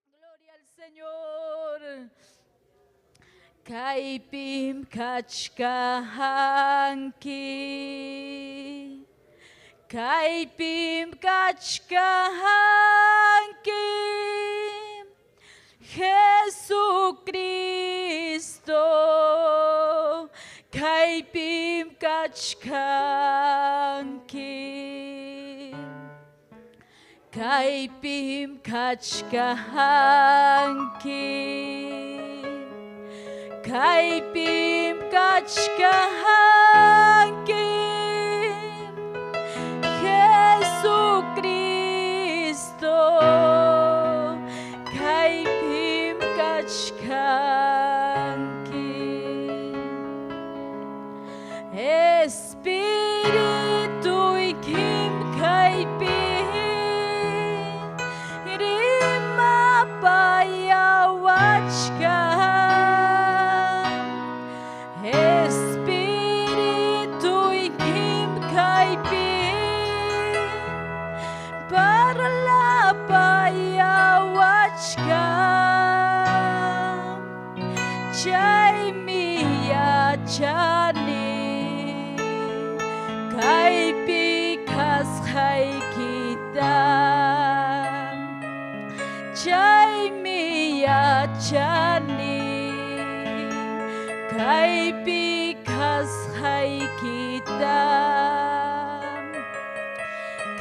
Gloria al Señor. Kaypim kachkahanki. Kaypim kachkahanki. Jesucristo. Kaypim kachkanki. Kaypim kachkahanki. Kaypim kachkahanki. Jesucristo. Kaypim kachkanki. Espiritu ikim kaypi rimapayawachka. Espiritu ikim kaypi parlapayawachka. Chaymi yachani kaypi kasqaykita. Chaymi yachani kaypi kasqaykita.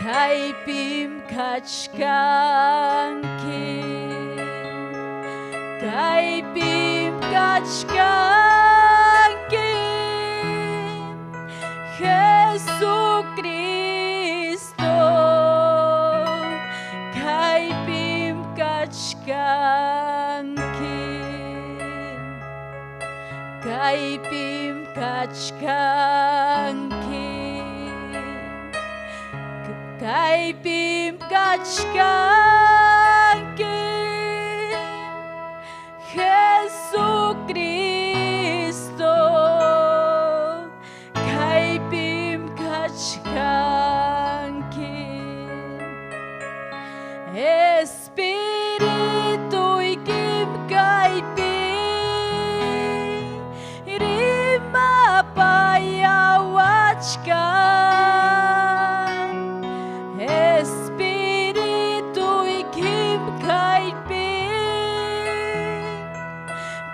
Kaypim kachkanki. Kaypim kachkanki. Jesucristo. Kaypim kachkanki. Kaypim kachkanki. Kaypim kachkanki. Jesucristo. Kaypim kachkanki. Espiritu ikim kaypi rimapayawachka. Espiritu ikim kaypi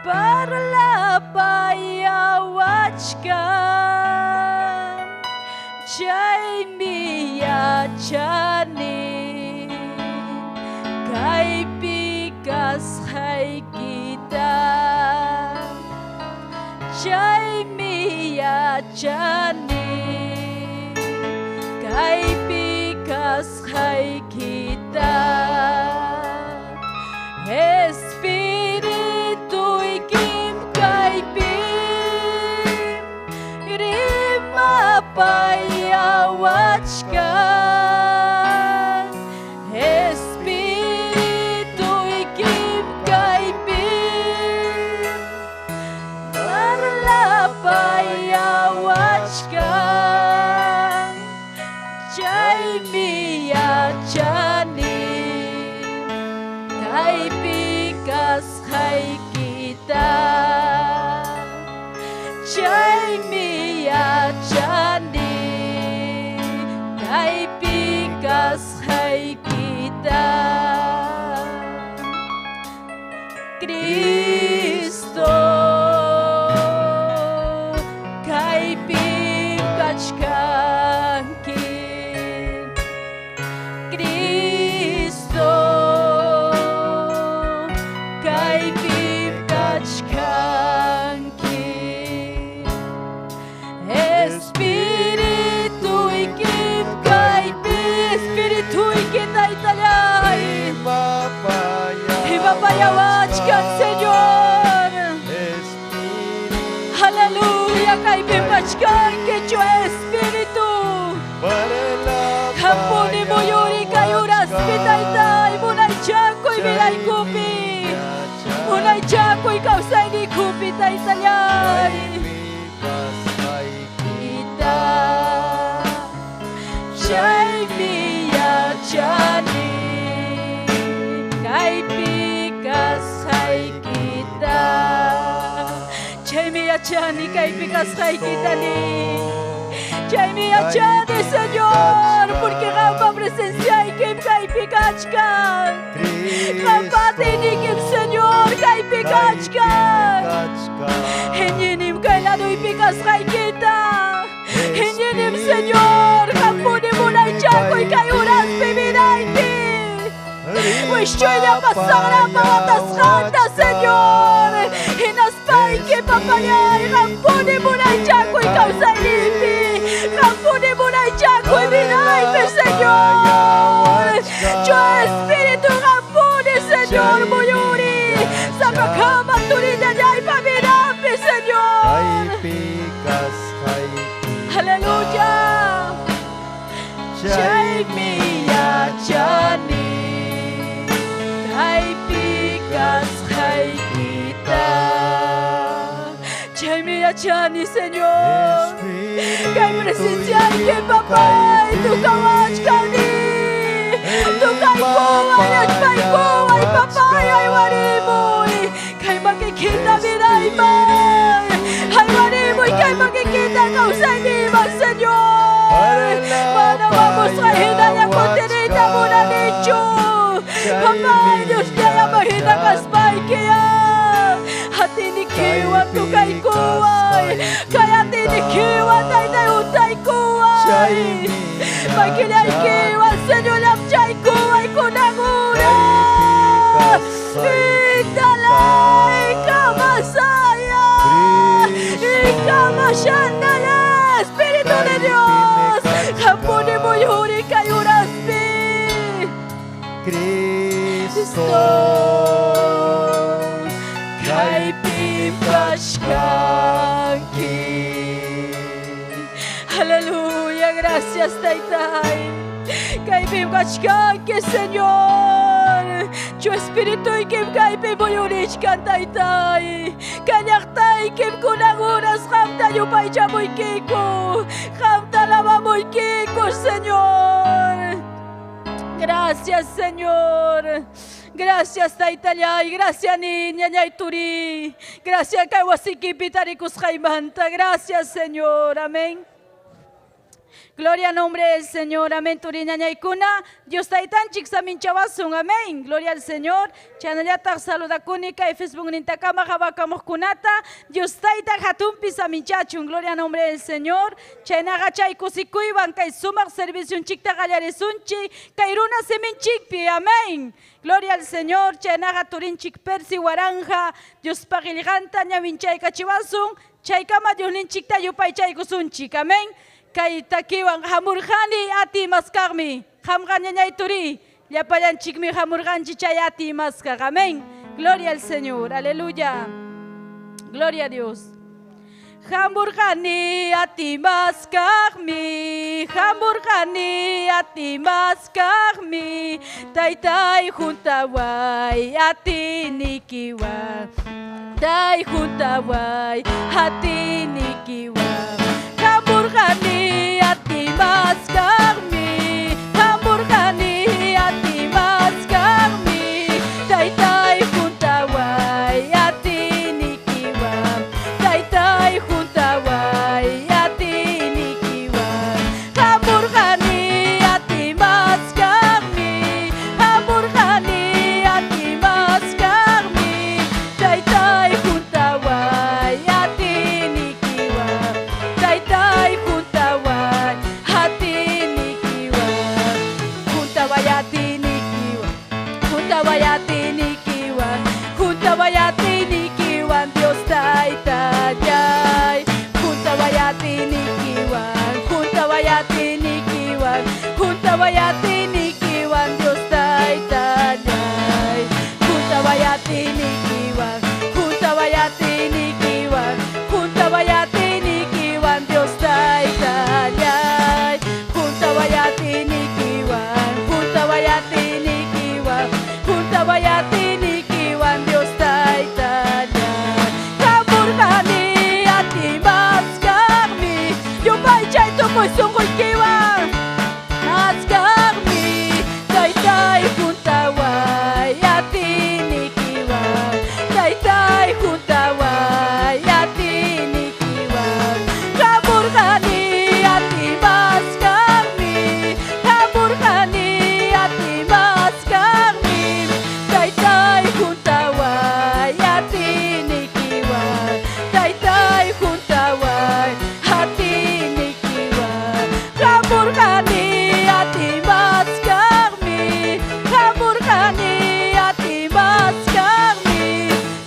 parlapayawachka. Chaymi yachani Chaymi yachani kaypi kasqaykita. Espirituykim kaypi rimapayawachkan. Espirituykim kaypi parlapayawachkan. Chaymi yachani kaypi kasqaykita. Chaymi yachani kaypi kasqaykita. Cristo, kaypim kachkanki. Cristo, kaypim kachkanki. Espirituykim kaypi, Espirituyki Taytallay. Rimapayawachkan, Señor. Aleluya, kaypim kachkanki chu Espíritu. Hampuni muyuri kay uraspi Taytay, munaychakuy vidaykupi. Munaychakuy kawsayniykupi Taytallay. Ita, chaymi yachani kaypi kasqaykita. Chaymi yachani kaypi kasqaykita ni. Chaymi yachani, Señor, porque qampa presenciaykim kaypi kachkan. Qampa atiynikim, Señor, kaypi kachkan. Iñinim kay laduypi kasqaykita. Iñinim, Señor, qampuni munaychakuy kay uraspi vidaypi. Wischuy saqrapa watasqanta, Señor. Hinaspayki papallay, qampuni munaychakuy kawsayniypi. Qampuni munaychakuy vidaypi, Señor. Chu Espíritu qampuni, Señor, muyuri. Sapakama turillallaypa vidanpi, Señor. Aleluya. Chaymi yachani kaypi kasqaykita. Chaymi yachani, Señor. Kay presenciayki, papay, tukawachkani. Tukaykuway, allpaykuway, papay, aywarimuy. Kay makikita vidayman. Aywarimuy, kay makikita kawsayniyman, Señor. Mana vamos hinalla kuntinita munanichu. Papay, Dios llaya mahina kaspaykiya. Atinikiwan tukaykuway. Kay atinikiwan taytay utaykuway. Makillaykiwan, Señor, lamchaykuway kunangura. Italay kamasaya. Ikamashandala, Espíritu de Dios. Hampuni muyuri kay uraspi. Cristo, Kaypim kachkanki. Aleluya, gracias Taytay. Kaypim kachkanki, Señor. Chu Espirituykim kaypi muyurichkan Taytay. Kallaqtaykim kunan uras qamta yupaychamuykiku. Qamta alabamuykiku, Señor. Gracias, Señor. Gracias, Taytallay. Gracias, niña, ñayturi. Gracias, kay wasikipi tarikusqaymanta. Gracias, Señor. Amén. Gloria a nombre del Señor. Amén. Turi ñañaykuna. Dios taytanchik saminchawasun. Amén. Gloria al Señor. Chanallataq saludakuni kay Facebook nintakama qhawakamuqkunata. Dios tayta hatunpi saminchachun. Gloria a nombre del Señor. Chaynaqa chay kusikuywan kay sumaq servicionchikta qallarisunchik. Kay runa siminchikpi. Amén. Gloria al Señor. Chaynaqa turinchik Percy Waranja. Dios qillqanta ñawinchaykachiwasun. Chaykama Diosninchikta yupaychaykusunchik. Amén. Kay takiwan hamurqani atiy maskaqmi. Qamqa ñañay turi, llapallanchikmi hamurqanchik chay atiy maskaq. Amén. Gloria al Señor. Aleluya. Gloria a Dios. Hamurqani atiy maskaqmi, hamurqani atiy maskaqmi, taytay huntaway atiynikiwan, tay huntaway atiynikiwan. Hamurqani atiy maskaqmi, hamurqani atiy maskaqmi, taytay huntaway atiynikiwan, taytay huntaway atiynikiwan. Hamurqani atiy maskaqmi, hamurqani atiy maskaqmi, taytay huntaway atiynikiwan, taytay huntaway atiynikiwan, huntaway atiynikiwan, huntaway atiynikiwan, huntaway atiynikiwan, Dios taytallay, huntaway atiynikiwan, huntaway atiynikiwan, huntaway atiynikiwan, Dios taytallay, huntaway atiynikiwan, huntaway atiynikiwan, huntaway atiynikiwan, Dios taytallay, huntaway atiynikiwan, huntaway atiynikiwan, huntaway atiynikiwan, Dios taytallay. Hamurqani atiy maskaqmi, yupaychay tukuy sunquykiwan. Maskaqmi, taytay huntaway atiynikiwan, taytay huntaway atiynikiwan. Hamurqani atiy maskaqmi, hamurqani atiy maskaqmi, taytay huntaway atiynikiwan, taytay huntaway atiynikiwan. Hamurqani atiy maskaqmi, hamurqani atiy maskaqmi,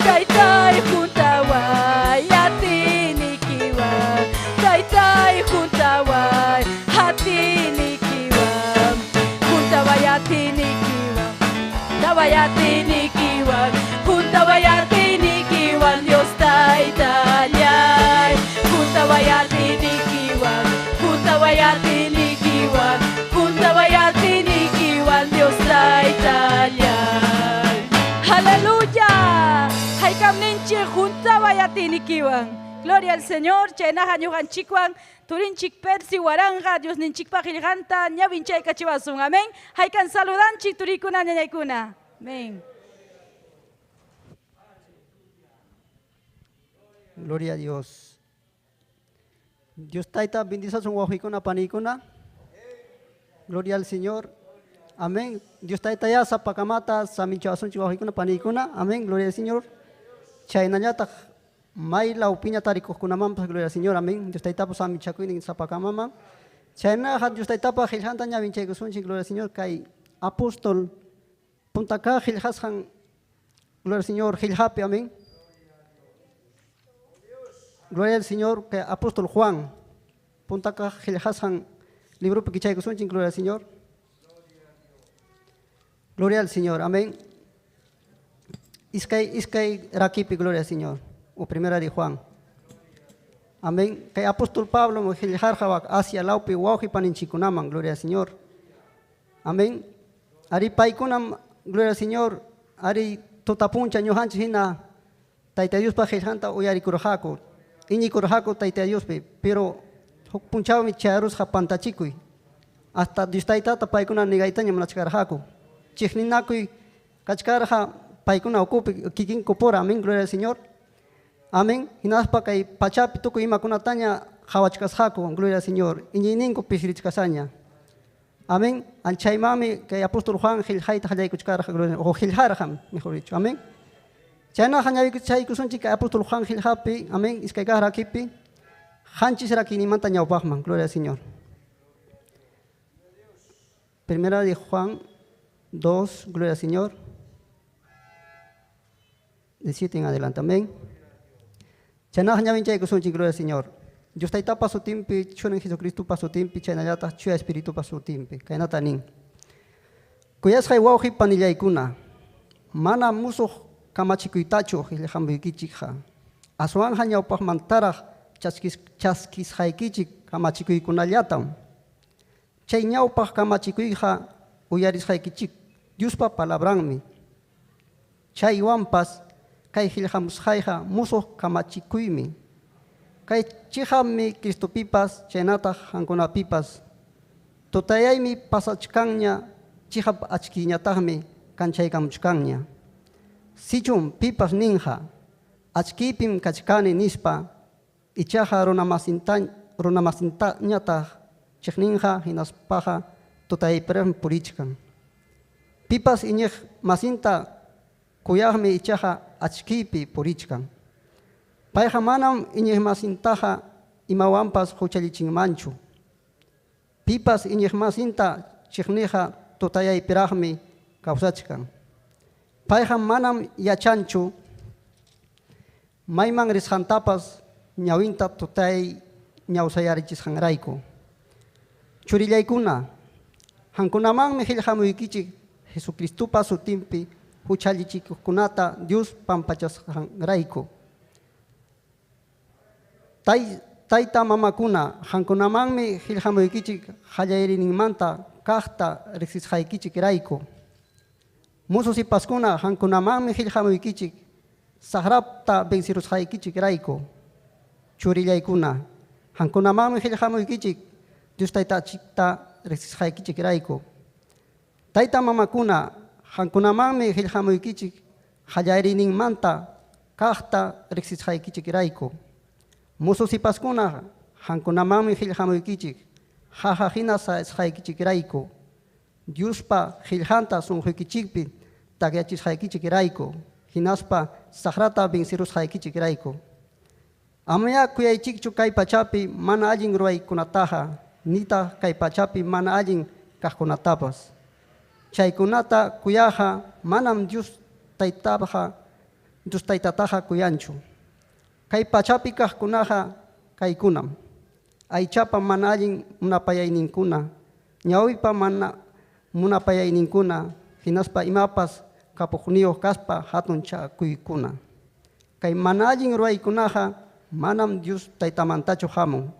taytay huntaway atiynikiwan, taytay huntaway atiynikiwan, huntaway atiynikiwan, huntaway atiynikiwan, huntaway atiynikiwan, Dios taytallay, huntaway atiynikiwan, huntaway atiynikiwan, huntaway atiynikiwan, Dios taytallay. Aleluya. Haykamninchik huntaway atiynikiwan. Gloria al Señor. Chaynaqa ñuqanchikwan turinchik Percy Waranqa Diosninchikpa qillqanta ñawinchaykachiwasun. Amén. Haykan saludanchik turikuna ñañaykuna. Amén. Gloria a Dios. Dios tayta bendizasun wawqikuna panikuna. Gloria al Señor. Amén. Dios tayta ya sapakamata saminchawasunchik wawqikuna panikuna. Amén. Gloria al Señor. Chaynallataq may lawpiña tarikuqkunamanpas gloria al Señor. Amén. Dios taytapa saminchakuynin sapakamaman. Chaynaqa Dios taytapa qillqanta ñawinchaykusunchik gloria al Señor kay apóstol punta kaq qillqasqan gloria al Señor qillqapi. Amén. Gloria al Señor que apóstol Juan punta kaq qillqasqan libropi kichaykusunchik gloria al Señor. Gloria al Señor. Amén. Iskay iskay rakipi gloria al Señor. O primera de Juan. Amén. Kay apóstol Pablo qillqarqa Asia lawpi wawqi paninchikkunaman gloria al Señor. Amén. Ari paykunam gloria al Señor. Ari tutapuncha ñuqanchik hina Tayta Diospa qillqanta uyarikurqaku. Iñikurqaku Tayta Diospi, pero huk punchawmi chayarusqa pantachikuy. Hasta Dios Taytata paykuna negaytaña munachkarqaku. Chiqninakuy kachkarqa paykuna ukupi kikinkupura. Amén, gloria al Señor. Amén. Hinaspa kay pachapi tukuy imakunataña qhawachkasqaku, gloria al Señor. Iñiyninku pisirichkasaña. Amén. Anchaymanmi kay apóstol Juan qillqayta qallaykuchkarqa, gloria o qillqarqa, mejor dicho. Amén. Chaynaqa ñawinchaykusunchik kay apóstol Juan qillqapi, amén, iskay kaq rakipi, qanchis rakiynimanta ñawpaqman, gloria al Señor. Primera de Juan 2, gloria al Señor. De 7 en adelante, amén. Chaynaqa ñawinchaykusunchik, gloria al Señor. Dios Taytapa sutinpi, Churin Jesucristopa sutinpi, chaynallataq Chuya Espiritupa sutinpi. Kaynata nin. Kuyasqay wawqi panillaykuna, mana musuq kamachikuytachu qillqamuykichikqa. Aswanqa ñawpaqmantaraq chaskisqaykichik kamachikuykunallatam. Chay ñawpaq kamachikuyqa uyarisqaykichik Diospa palabranmi. Chaywanpas kay qillqamusqayqa musuq kamachikuymi. Kay chiqapmi Cristopipas chaynataq qamkunapipas. Tutayaymi pasachkanña, chiqap achkiyñataqmi kanchaykamuchkanña. Sichum pipas ninqa, achkiypim kachkani nispa, ichaqa runamasintañataq chiqninqa hinaspaqa tutayaypiraqmi purichkan. Pipas iñiq masinta kuyaqmi ichaqa achkiypi purichkan. Payqa manam iñiqmasintaqa imawanpas huchallichinmanchu. Pipas iñiqmasinta chiqniqa tutayaypiraqmi kawsachkan. Payqa manam yachanchu mayman risqantapas ñawinta tutay ñawsayarichisqanrayku. Churillaykuna, qamkunamanmi qillqamuykichik Jesucristopa sutinpi huchallichikuqkunata Dios pampachasqanrayku. Tayta mamakuna, qamkunamanmi qillqamuykichik qallariyninmanta kaqta riqsisqaykichikrayku. Musu sipaskuna, qamkunamanmi qillqamuykichik saqrapta vencirusqaykichikrayku. Churillaykuna, qamkunamanmi qillqamuykichik Dios Taytachikta riqsisqaykichikrayku. Tayta mamakuna, qamkunamanmi qillqamuykichik qallariyninmanta kaqta riqsisqaykichikrayku. Musu sipaskuna, qamkunamanmi qillqamuykichik qaqa hina sayasqaykichikrayku. Diospa qillqanta sunquykichikpi takyachisqaykichikrayku, hinaspa saqrata vencirusqaykichikrayku. Amaya kuyaychikchu kay pachapi mana allin ruwaykunataqa, nitaq kay pachapi mana allin kaqkunatapas. Chaykunata kuyaqa manam Dios Taytataqa kuyanchu. Kay pachapi kaqkunaqa kaykunam: aychapa mana allin munapayayninkuna, ñawipa mana munapayayninkuna, hinaspa imapas kapuqniyuq kaspa hatunchakuykuna. Kay mana allin ruwaykunaqa manam Dios Taytamantachu hamun,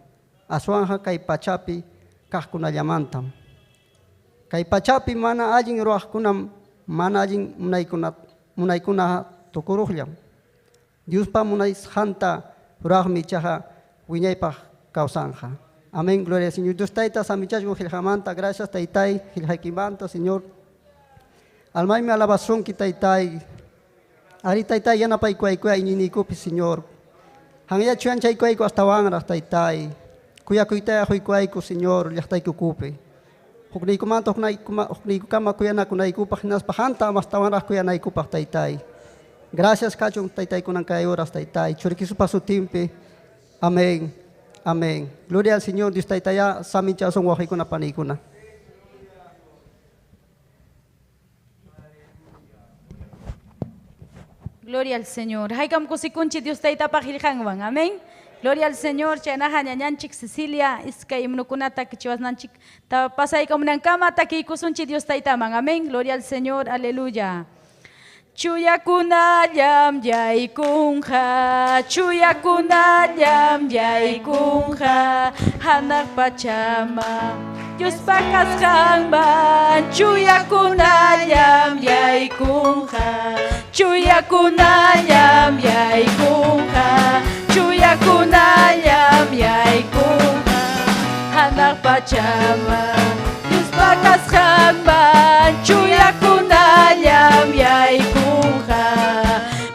aswanqa kay pachapi kaqkunallamantam. Kay pachapi mana allin ruwaqkunam mana allin munaykunaqa tukuruqllam. Diospa munaysqanta ruraqmi ichaqa wiñaypaq kawsanqa. Amén. Gloria al Señor. Dios Tayta samichachkun qillqamanta. Gracias Taytay qillqaykimanta, Señor. Almaymi alabasunki Taytay. Ari Taytay yanapaykuaykuya iñiyniykupi, Señor. Qanya chuyanchaykuayku astawanraq Taytay. Kuyakuytaya quykuayku, Señor, llaqtaykukupi. Hukniykumanta hukniykukama kuyanakunaykupaq hinaspa qanta astawanraq kuyanaykupaq Taytay. Gracias kachun Taytaykunan kay horas Taytay. Churikisupa sutinpi. Amén. Amén. Gloria al Señor. Dios Taytaya saminchasun wawqiykuna paniykuna. Gloria al Señor. Haykam kusikunchik Dios Taytapaq qillqanwan. Amén. Gloria al Señor. Chaynaqa ñañanchik Cecilia iskay himnokunata kichiwasnanchik pasaykamunankama takiykusunchik Dios Taytaman. Amén. Gloria al Señor. Aleluya. Chuyakunallam yaykunqa, chuyakunallam yaykunqa, hanaq pachaman Diospa kasqanman, chuyakunallam yaykunqa, chuyakunallam yaykunqa, chuyakunallam yaykunqa, hanaq pachaman Diospa kasqanman, chuyakunallam yaykunqa.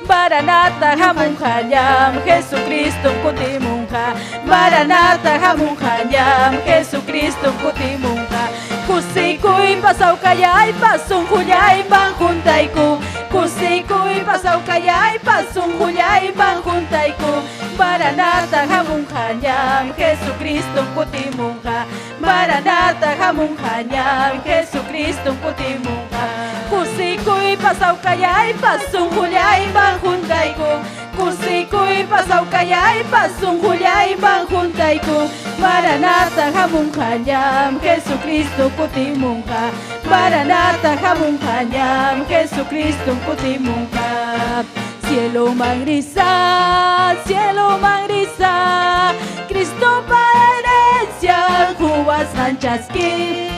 Maranatha hamunqañam, Jesucristo kutimunqa. Maranatha hamunqañam, Jesucristo kutimunqa. Kusikuypas awqallaypas sunqullayman juntayku. Kusikuypas awqallaypas sunqullayman juntayku. Maranatha hamunqañam, Jesucristo kutimunqa. Maranatha hamunqañam, Jesucristo kutimunqa. Kusikuypas awqallaypas sunqullayman juntayku. Kusikuypas Hawkayaypas sunqullayman juntaykun. Maranatha hamunqañam Jesucristo kutimunqa. Maranatha hamunqañam Jesucristo kutimunqa. Cielo mangrisa, cielo mangrisa, Cristo pa herencia, huwasqan chaski.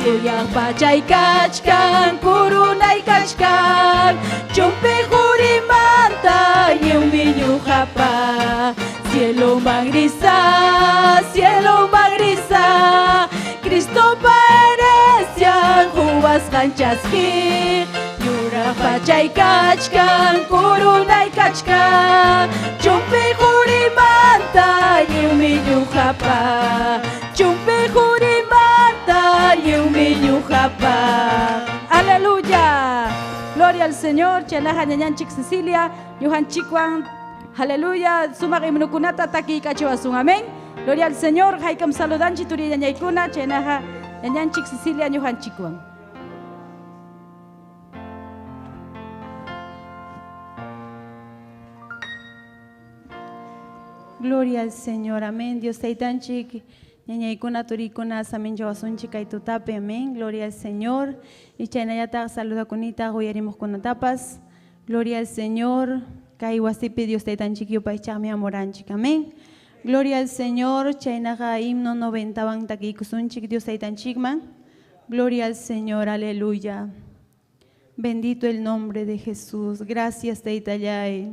Suyaq pachay kachkan, kurunay kachkan, chumpi qurimanta lliwmi ñuqapa. Cielo mangrisa, cielo mangrisa, Cristo pa herencia, huwasqan chaski. Yuraq pachay kachkan, kurunay kachkan, chumpi qurimanta lliwmi ñuqapa. Chumpi qurimanta lliwmi ñuqapa. Aleluya. Gloria al Señor. Chaynaqa ñañanchik Cecilia, ñuqanchikwan. Aleluya. Sumaq himnukunata takiykachiwasun. Amén. Gloria al Señor. Haykam saludanchik turi ñañaykuna. Chaynaqa ñañanchik Cecilia ñuqanchikwan. Gloria al Señor, amén. Dios taytanchik, ñañaykuna turikuna saminchawasunchik kay tutapi, amén. Gloria al Señor. Y chaynallataq saludakunita uyarimuqkunatapas. Gloria al Señor. Kay wasipi Dios taytanchik yupaychaqmi amuranchik, amén. Gloria al Señor. Chaynaqa himno 90 wan takiykusunchik Dios taytanchikman. Gloria al Señor, aleluya. Bendito el nombre de Jesús. Gracias, Taytallay.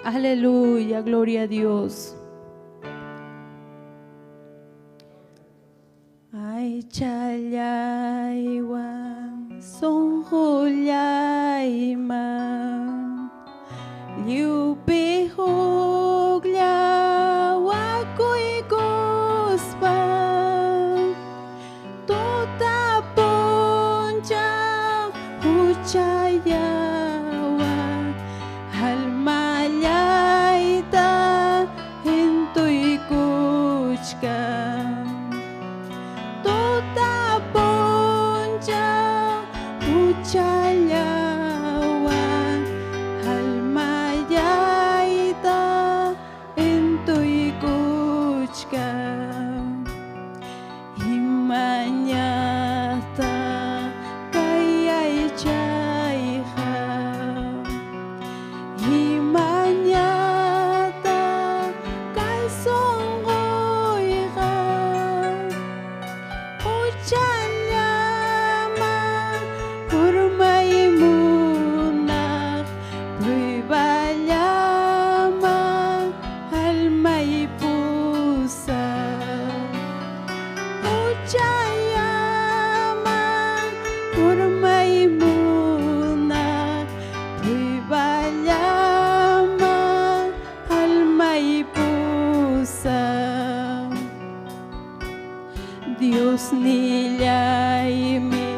Aleluya, gloria a Dios. Ay, challaywan, sunqullayman, lliwpi hukllawakuykuspa, tuta punchaw huchallawan, almallayta intuykuchkan. Tuta punchaw huchallawan, almallayta intuykuchkan. Imañata kay aychayqa, imañata kay sunquyqa, huchallaman urmaymunaq, prueballaman almay pusaq. Huchallaman urmaymunaq, prueballaman almay pusaq. Dios nillaymi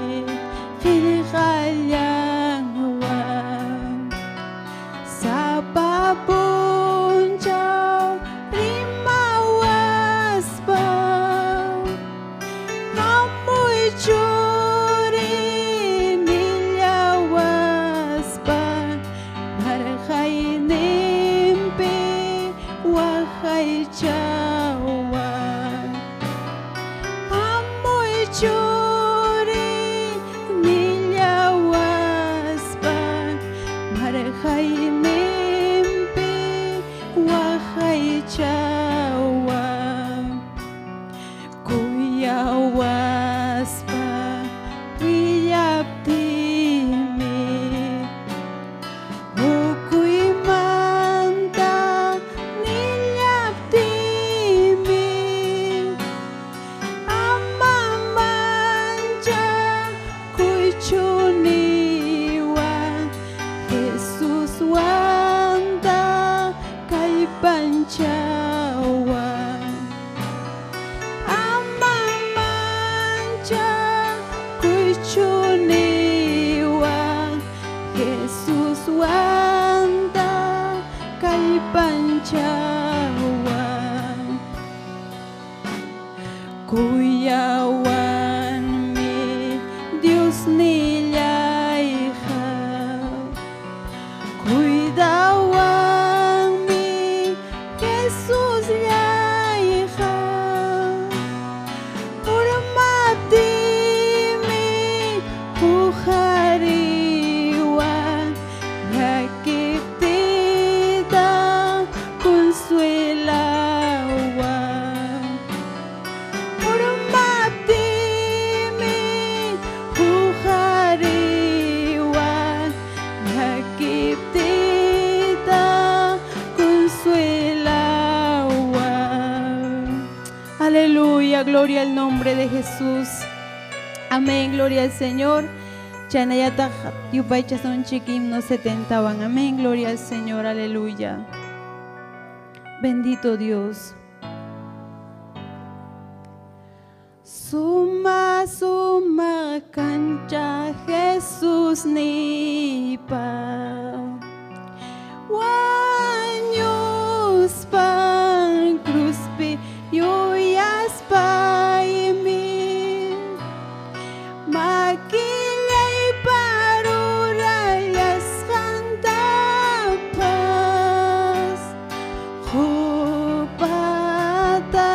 qillqallanwan, sapa punchaw rimawaspa, hamuy churi nillawaspa, marqayninpi waqaychawan. Hamuy churi nillawaspa, marqayninpi waqaychawan. Kuyawaspa willaptimi, ukuymanta nillaptimi, ama manchakuychuniwan, Jesus wanta kallpanchawan. Ama manchakuychuniwan, Jesus wanta kallpanchawan. Kuyawanmi Dios nillayqa, cuidawanmi Aleluya, el nombre de Jesús. Amén, gloria al Señor. Chaynallataq yupaychasunchik himno 70 van. Amén, gloria al Señor, aleluya. Bendito Dios. Suma, suma kancha Jesús nipa. Wañuspan cruzpi yuyaspaymi. Makillay parurallasqantapas. Qupata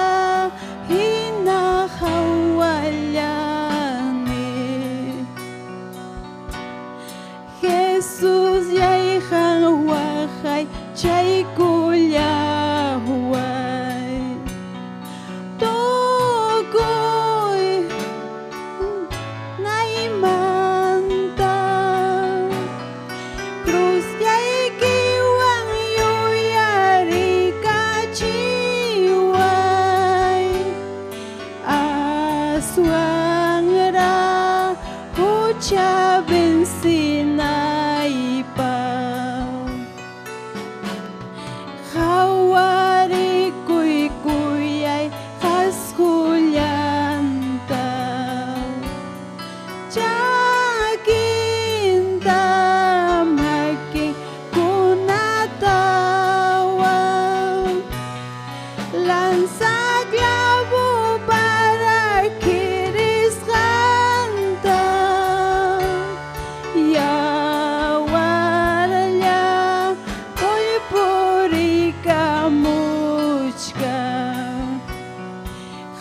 hina hawallani. Jesús yayhan waqay chaykullaway. Tukuy naymanta. Cruz yaykiwan yuyarikachiway. Aswanra hucha vencinaypaq. Qhawarikuy kuyay qhasqullanta. Chakinta makinkunatawan. Lanza clavo para kirisqanta. Yawarlla qullpurikamuchkan.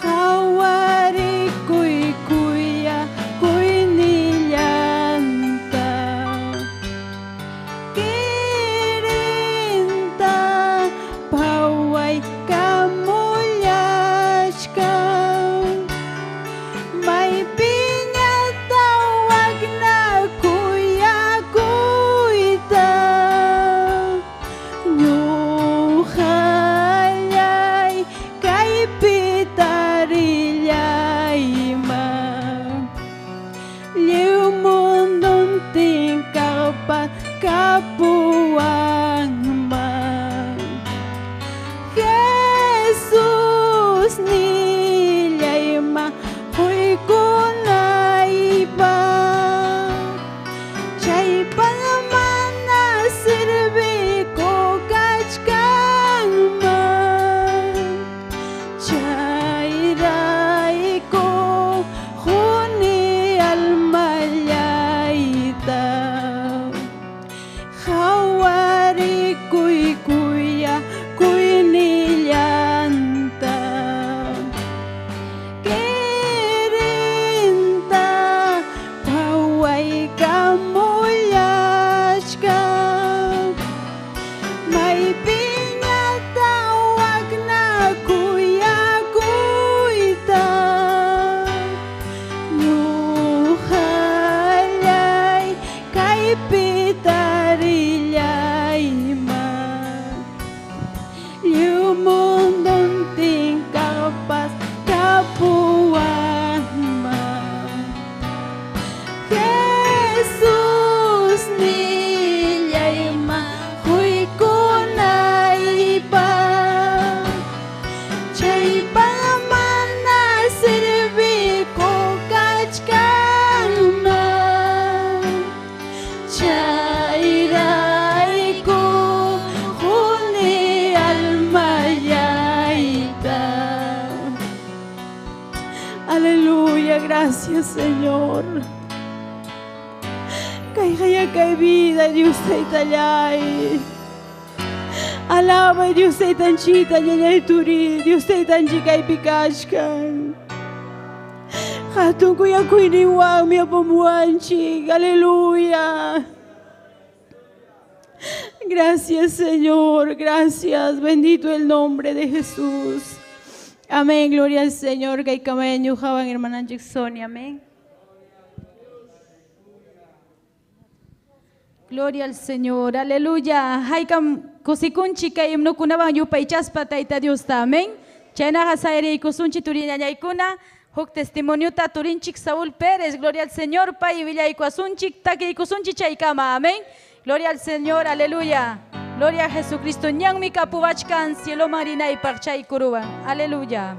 Qhawarikuy kuyakuynillanta. Kirinta pawaykamullachkan. Maypiñata wakna kuyakuyta. Ñuqallay kaypi tarillayman. Lliw munduntin kaqpa kapuwanman. Jesús nillayman quykunaypaq. Chaypaq mana servikuq kachkanman. Chayrayku quni almallayta. Qhawarikuy kuyakuynillanta. Kirinta pawaykamullachkan. Maypiñata wakna kuyakuyta. Ñuqallay kaypi tarillayman. Lliw munduntin kaqpas kapuwanman. Jesús nillayman quykunaypaq. Chaypaq mana servikuq kachkanman. Chayrayku quni almallayta. Aleluya, gracias Señor. Kay kay vida, Dios taytallay. Alaba Dios taytanchita, ñañay turi, Dios taytanchi kaypi kachkan. Hatun kuyakuyninwanmi apamuwanchik, aleluya. Gracias Señor, gracias, bendito el nombre de Jesús. Amén, gloria al Señor. Kay kamayan ñuqawan hermananchik Sonia, amén. Gloria al Señor, aleluya. Haykam kusikunchik kay himnokunawan yupaychaspa Tayta Diosta, amén. Chaynaqa sayriykusunchik turiñañaykuna, huk testimoniota turinchik Saúl Pérez, gloria al Señor, pay willaykuasunchik, takiykusunchik chaykama, amén. Gloria al Señor, aleluya. Gloria a Jesucristo, ñanmi kapuwachkan cieloman rinaypaq chaykuruwan, aleluya.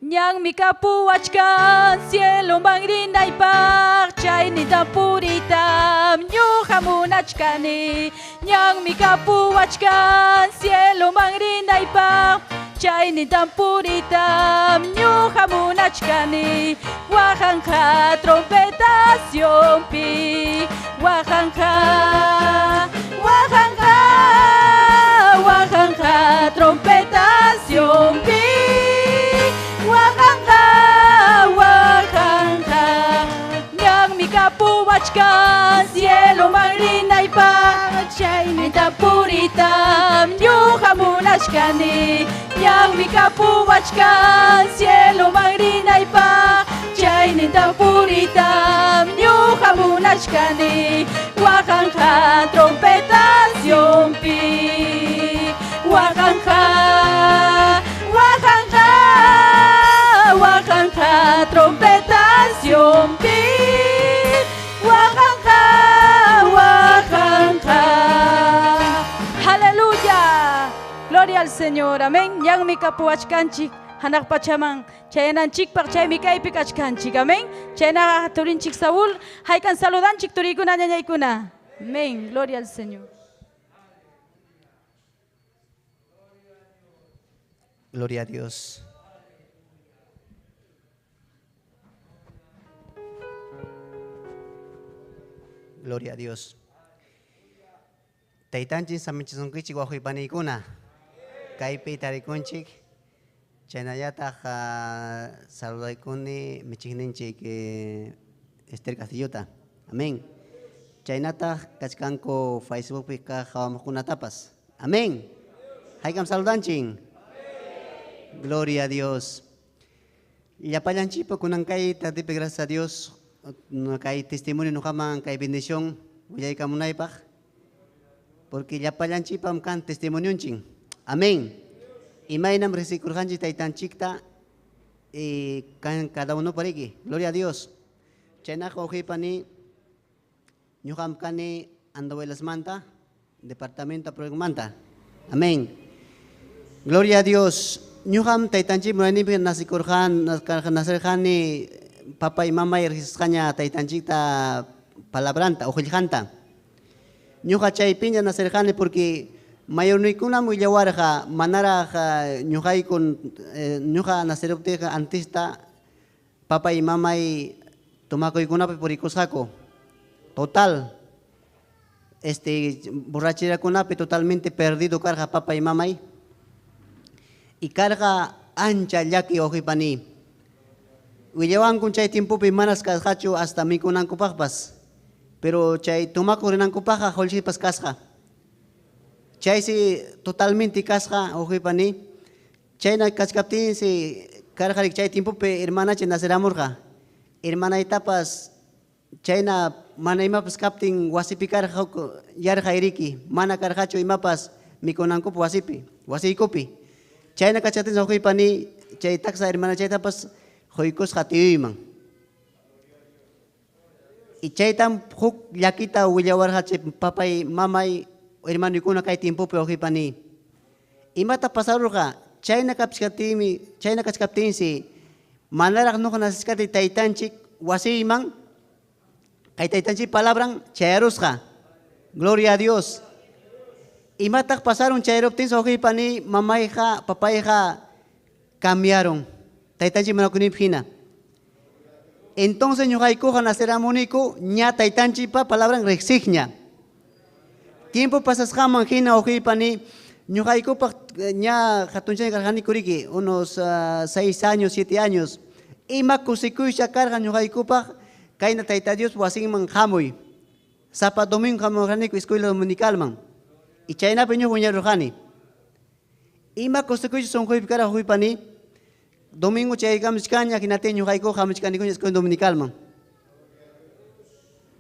Ñanmi kapuwachkan cieloman rinaypaq chaynintam puritam ñuqa munachkani. Ñanmi kapuwachkan cieloman rinaypaq chaynintam puritam ñuqa munachkani. Waqanqa trompetacionpi, waqanqa, waqanqa, waqanqa trompetacionpi. Waqanqa, waqanqa, ñanmi kapuwachkan cieloman rinaypaq chaynintam puritam ñuqa munachkani. Ñanmi kapuwachkan cieloman rinaypaq chaynintam puritam ñuqa munachkani. Waqanqa trompetacionpi, waqanqa, waqanqa, waqanqa trompetacionpi, waqanqa, waqanqa. Aleluya. Gloria al Señor. Amén. Ñanmi kapuwachkanchik hanaq pachaman chayananchikpaq chaymi kaypi kachkanchik. Amén. Chaynaqa turinchik Saúl, haykan saludanchik turiykuna ñañaykuna. Amén. Gloria al Señor. Gloria a Dios. Gloria a Dios. Taytanchik samichisunkichik wawqipanikuna. Kaypi tarikunchik. Chaynallataq saludaykuni michikninchik Esther Castillota. Amén. Chaynataq kachkanku Facebookpi kaq hawamuqkunatapas. Amén. Haykam saludanchin. Gloria a Dios. Llapallanchikpa kunan kay tardepi gracias a Dios kay testimonio nuqaman kay bendición willaykamunaypaq. Porque llapallanchikpam kan testimonionchin. Amén. Imaynam risikurqanchik taytanchikta kan cada uno pariki. Gloria a Dios. Chaynaqa wawqipani ñuqam kani Andahuaylasmanta, departamento Aproycmanta. Amén. Gloria a Dios. Ñuqam taytanchik munayninpi nasikurqan, nacerqani papay mamay riqsisqaña taytanchikta palabranta, uqillqanta. Ñuqa chaypiña nacerqani porque mayorniykunam willawarqa manaraq ñuqayku ñuqa naceruptiyqa antista papay mamay tomakuykunapi purikusqaku. Total. Borracherakunapi totalmente perdido karqa papay mamay. Y karqa ancha llaki wawqipani. Willawankun chay tiempopi manas kasqachu hasta mikunankupaqpas. Pero chay tomakuq rinankupaqqa qullqipas kasqa. Chaysi totalmente kasqa wawqipani. Chayna kachkaptinsi karqarik chay tiempopi hermanacha naceramurqa. Hermanaytapas chayna mana imapas kaptin wasipi karqa huk yarqa iriki, mana karqachu imapas mikunankupaq wasipi, wasiykupi. Chayna kachkaptinsi wawqipani chay taksa hermanachaytapas quykusqa tiyuyman. Y chaytam huk llakita willawarqa chay papay, mamay, hermanuykuna kay tiempopi wawqipani. Imata pasarurqa chayna kachkaptinmi, chayna kachkaptinsi manaraq nuqa nacishkati taytanchik wasiyman kay taytanchik palabran chayarusqa. Gloria a Dios. Imataq pasaron chayruptinsi wawqipani mamayqa, papayqa cambiaron. Taytanchik munakuyninpi hina. Entonces ñuqaykuqa naceramuniku ña taytanchikpa palabran riqsiqña. Tiempo pasasqaman hina wawqipani ñuqaykupaq ña hatunchayqa karqaniku riki unos 6 años, 7 años. Ima kusikuycha karqa ñuqaykupaq kayna Tayta Dios wasinman hamuy. Sapa domingo hamurqaniku escuela dominicalman. Y chaynapi ñuqa wiñarurqani. Ima kusikuycha sunquypi karqa wawqipani. Domingo chaykamuchkaña hinaptin ñuqaykuqa hamuchkanikuña escuela dominicalman.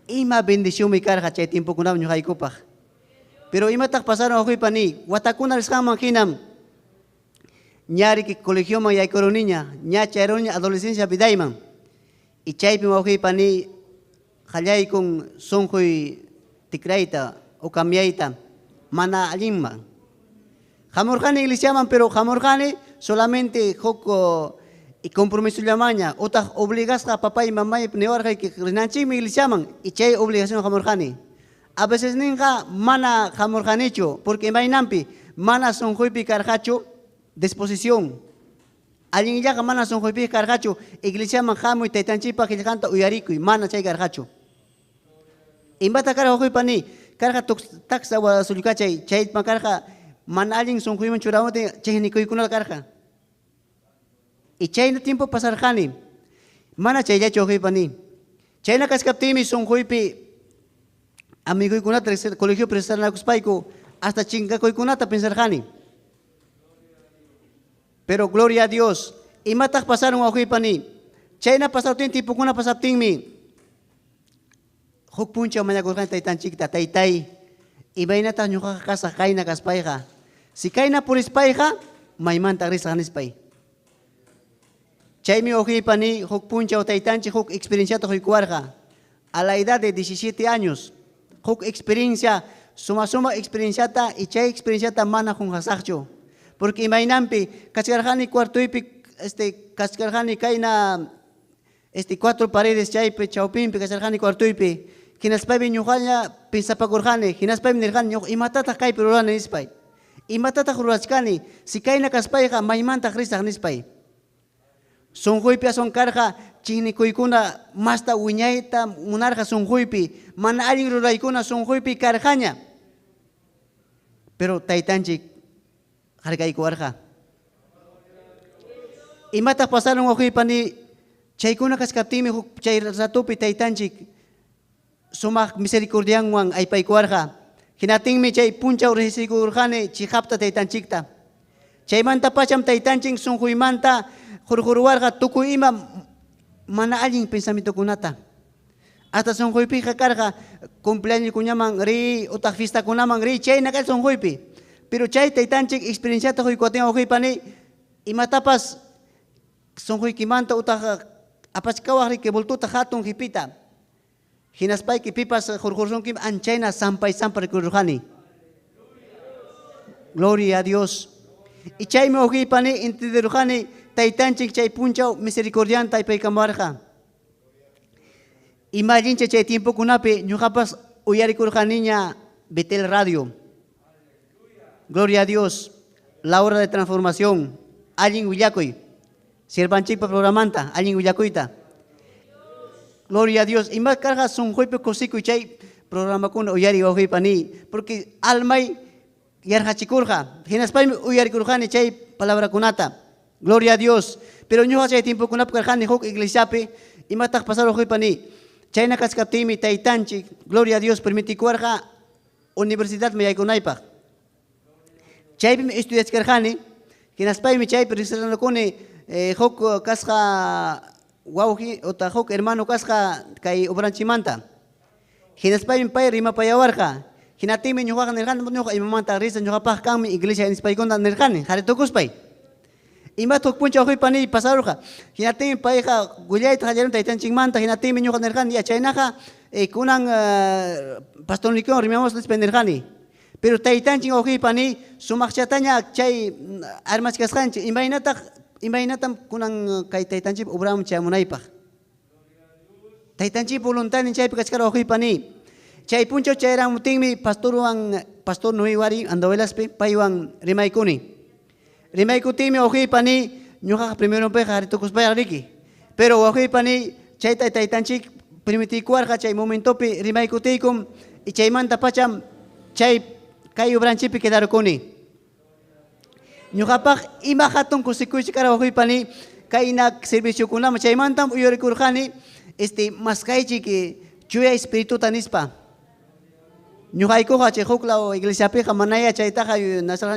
Ima bendicionmi karqa chay tiempokunapi ñuqaykupaq. Pero imataq pasaron wawqipani, watakuna risqanman hinam Ñariki colegioman yaykuruniña, ña chayruniña adolescencia vidayman. Y chaypi wawqiypani qallaykun sunquy tikrayta o cambiayta mana allinman. Hamurqani iglesiaman, pero hamurqani solamente huk y compromisollamaña, utaq obligasqa papay mamay niwarqayki rinanchikmi iglesiaman y chay obligación hamurqani. A veces ninqa mana hamurqanichu, porque imaynanpi mana sunquypi karqachu disposición. Allinllaqa mana sunquypi karqachu iglesiaman hamuy taytanchikpa qillqanta uyarikuy, mana chay karqachu. Imata karqa wawqiypani, karqa taksa sullkachay, chayman karqa mana allin sunquyman churamutin chiqnikuykunata karqa. Y chayna tiempo pasarqani, mana chayllachu wawqiypani. Chayna kachkaptinmi sunquypi amiguykunata colegio presentanakuspayku hasta chinkakuykunata pensarqani. Pero gloria a Dios, imataq pasaron wawqiypani. Chayna pasaptin tiempokuna pasaptinmi huk punchaw mañakurqani taytanchikta, taytay, imaynataq ñuqaqa kasaq kayna kaspayqa. Si kayna purispayqa, maymantaq risaq nispay. Chaymi wawqiypani huk punchaw taytanchik huk experienciata quykuwarqa. A la edad de 17 años, huk experiencia, suma suma experienciata y chay experienciata mana qunqasaqchu. Porque imaynanpi kachkarqani cuartoypi, kachkarqani kayna, cuatro paredes chaypi chawpinpi kachkarqani cuartoypi. Hinaspaymi ñuqalla pensapakurqani, hinaspaymi nirqani ñuqa imatataq kaypi rurani nispay. Imatataq rurachkani, si kayna kaspayqa maymantaq risaq nispay. Sunquypi aswan karqa chiqnikuykuna masta wiñayta munarqa sunquypi, mana allin ruraykuna sunquypi karqaña. Pero taytanchik harkaykuwarqa. Imataq pasaron wawqiypani, chaykuna kachkaptinmi huk chay ratupi taytanchik sumaq misericordianwan aypaykuwarqa. Hinatinmi chay punchaw riqsiykurqani chiqapta taytanchikta. Chaymanta pacham taytanchik sunquymanta hurquruwarqa tukuy ima mana allin pensamientokunata. Hasta sunquypiqa karqa cumpleañoskunaman riy utaq fiestakunaman riy chayna kay sunquypi. Pero chay taytanchik experienciata quykuwatin wawqiypani imatapas sunquykimanta utaq apachkawaq riki bultuta hatun qipita. Hinaspayki pipas hurqursunkim anchayna sampay sampa rikururqani. Gloria a Dios. Y chaymi wawqiypani entenderurqani taytanchik chay punchaw misericordianta aypaykamuwarqa. Ima allincha chay tiempokunapi ñuqapas uyarikurqaniña Betel Radio. Gloria a Dios. La hora de transformación. Allin willakuy. Siervanchikpa programanta, allin willakuyta. Gloria a Dios. Ima karqa sunquypi kusikuy chay programakuna uyari wawqiypani, porque almay yarqachikurqa. Hinaspaymi uyarikurqani chay palabrakunata. Gloria a Dios. Pero ñuqa chay tiempokunapi karqani huk iglesiapi, imataq pasarun wawqiypani. Chayna kachkaptinmi taytanchik, gloria a Dios, permitikuwarqa universidadman yaykunaypaq. Chaypimi estudiachkarqani, hinaspaymi chaypi riqsinakuni huk kasqa wawqi utaq huk hermano kasqa kay obranchimanta. Hinaspaymi pay rimapayawarqa. Hinatinmi ñuqaqa nirqani, ñuqa imamanta risa ñuqapaq kanmi iglesia nispaykuna nirqani, haritukuspay. Imata huk punchaw wawqiypani pasarurqa. Hinatinmi payqa willayta qallarin taytanchikmanta, hinatinmi ñuqa nirqani, ya chaynaqa kunan pastorniykiwan rimamos nispa nirqani. Pero taytanchik wawqiypani sumaqchataña chay armachkasqanchik, imaynataq imaynatam kunan kay taytanchik obraman chayamunaypaq. Taytanchik voluntadnin chaypi kachkara wawqiypani. Chay punchaw chayaramutinmi pastorwan, pastor Noé Wari Andovelaspi paywan rimaykuni. Rimaykutinmi wawqiypani ñuqaqa primeropiqa haritukuspayqa riki. Pero wawqiypani chayta taytanchik permitikuwarqa chay momentopi rimaykutiykum y chaymanta pacham chay kay obranchipi quedarukuni. Ñuqapaq ima hatun kusikuychi kara wawqiypani kayna serviciokunaman chaymantam uyarikurqani maskaychik chuya espirituta nispa. Ñuqaykuqa chay huk law iglesiapiqa manaya chaytaqa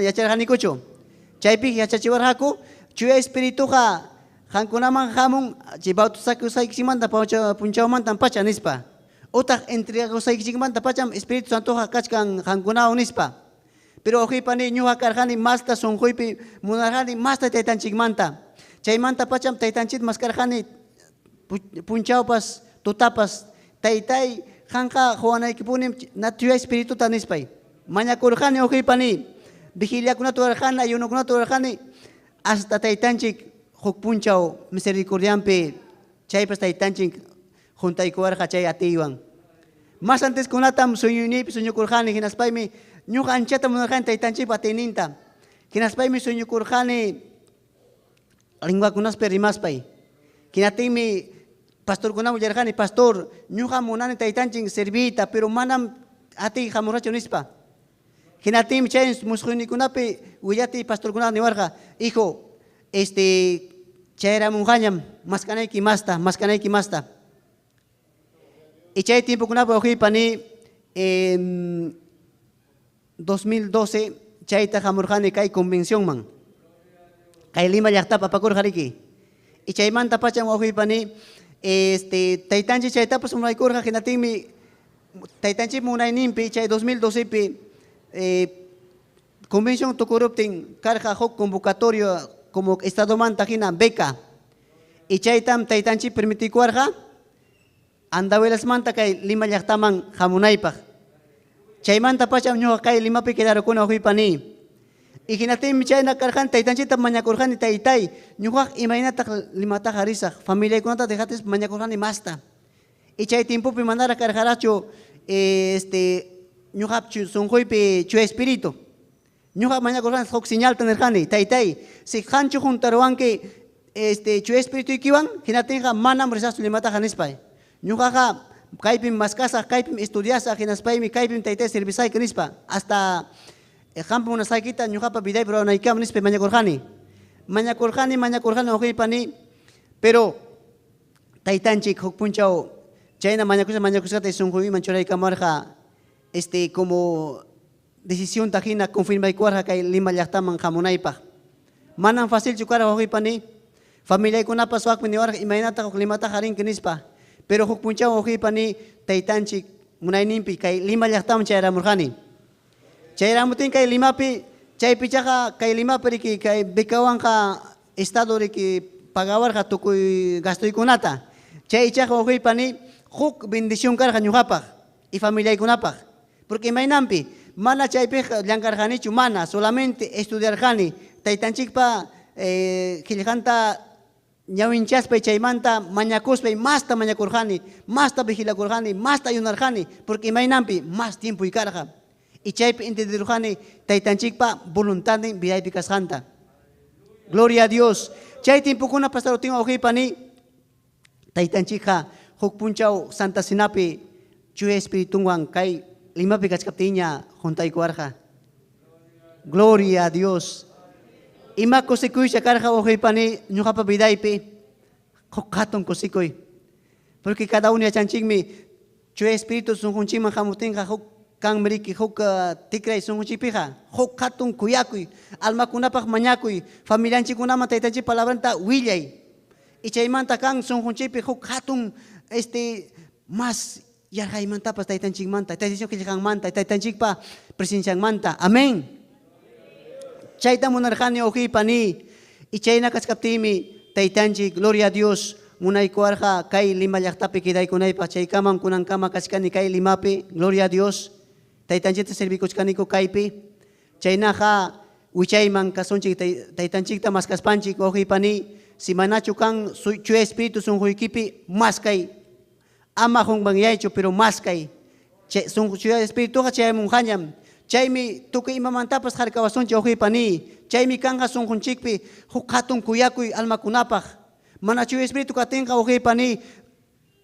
yacharqanikuchu. Chaypi yachachiwarqaku chuya espirituqa qankunaman hamun chay bautizakusqaykichikmanta punchawmantam pacha nispa. Utaq entregakusqaykichikmanta pacham Espíritu Santoqa kachkan qankunawan nispa. Pero wawqipani ñuqa karqani masta sunquypi munarqani masta taytanchikmanta. Chaymanta pacham taytanchik maskarqani punchawpas tutapas taytay qanqa quwanaykipunim Chuya Espirituta nispay. Mañakurqani wawqipani vigiliakunata rurarqani, ayunokunata rurarqani hasta taytanchik huk punchaw misericordianpi chaypas taytanchik juntaykuwarqa chay atiywan. Mas anteskunatam sueñoyniypi sueñokurqani hinaspaymi ñuqa anchata munarqani taytanchikpa atiyninta. Hinaspaymi sueñokurqani linguakunaspi rimaspay. Hinaptinmi pastorkunaman willarqani, pastor, ñuqa munani taytanchik serviyta, pero manam atiy hamurqachu nispa. Hinaptinmi chay musquyninkunapi willatiy pastorkunaqa niwarqa, hijo, chayramunqañam maskanayki masta, maskanayki masta. Y chay tiempokunapi wawqipani 2012 chayta hamurqani kay convencionman. Kay Lima llaqtapi apakurqa riki. Y chaymanta pacham wawqipani taytanchik chaytapas munaykurqa hinaptinmi taytanchik munayninpi chay 2012pi convención tukuruptin karqa huk convocatorio como estadomanta hina beca. Y chaytam taytanchik permitikuwarqa Andahuaylasmanta kay Lima llaqtaman hamunaypaq. Chaymanta pacham ñuqa kay Limapi quedarukuni wawqipani. Y hinaptinmi chayna karqani taytanchikta mañakurqani taytay, ñuqaq imaynataq Limataqa risaq, familiaykunata dejatis mañakurqani masta. Y chay tiempopi manaraq karqarachu ñuqap sunquypi Chuya Espíritu. Ñuqa mañakurqani huk señalta nirqani, taytay, si qanchu juntaruwanki Chuya Espirituykiwan, hinaptinqa manam risaqchu Limataqa nispay. Ñuqaqa kaypim maskasaq, kaypim estudiasaq, hinaspaymi kaypim taytay servisayki nispa. Hasta qampa munasqaykita ñuqapa vidaypi ruwanaykama nispa mañakurqani. Mañakurqani, mañakurqani wawqipani, pero taytanchik huk punchaw chayna mañakusqa mañakusqata sunquyman churaykamarqa como decisionta hina confirmaykuwarqa kay Lima llaqtaman hamunaypaq. Manam facilchu karqa wawqipani, familiaykunapas waqmi niwarqa imaynataq huk Limataqa rinki nispa. Pero huk punchaw wawqipani taytanchik munayninpi kay Lima llaqtaman chayramurqani. Chayramutin kay Limapi, chaypichaqa kay Limapi riki kay becawanqa estado riki pagawarqa tukuy gastoykunata. Chay ichaqa wawqipani huk bendición karqa ñuqapaq y familiaykunapaq. Porque imaynanpi mana chaypiqa llamkarqanichu, mana, solamente estudiarqani taytanchikpa qillqanta ñawinchaspay chaymanta mañakuspay masta mañakurqani, masta vigilakurqani, masta ayunarqani, porque imaynanpi más tiempo karqa. Y chaypi entenderqani taytanchikpa voluntadnin vidaypi kasqanta. Gloria a Dios. Chay tiempokuna pasarutin wawqipani taytanchikqa huk punchaw Santa Cenapi Chuya Espiritunwan kay Limapi kachkaptinña juntaykuwarqa. Gloria a Dios. Ima kusikuycha karqa wawqipani ñuqapa vidaypi huk hatun kusikuy. Porque cada uno yachanchikmi Chuya Espíritu sunqunchikman hamutinqa huk kanmi riki huk tikray sunqunchikpiqa huk hatun kuyakuy, almakunapaq mañakuy, familianchikkunaman taytanchik palabranta willay. Y chaymanta kan sunqunchikpi huk hatun mas yarqaymantapas taytanchikmanta, taytanchik qillqanmanta, taytanchikpa presencianmanta. Amén. Chayta munarqani wawqipani. Y chayna kachkaptinmi taytanchik, gloria a Dios, munaykuwarqa kay Lima llaqtapi quedaykunaypaq. Chaykamam kunankama kachkani kay Limapi, gloria a Dios. Taytanchikta servikuchkaniku kaypi. Chaynaqa wichayman kasunchik taytanchikta maskaspanchik wawqipani, si manachu kan Chuya Espíritu sunquykipi maskay. Ama hunmanyaychu, pero maskay. Chuya Espirituqa chayamunqañam. Chaymi tukuy imamantapas harkawasunchik wawqipani. Chaymi kanqa sunqunchikpi huk hatun kuyakuy almakunapaq. Mana Chuya Espíritu katinqa wawqipani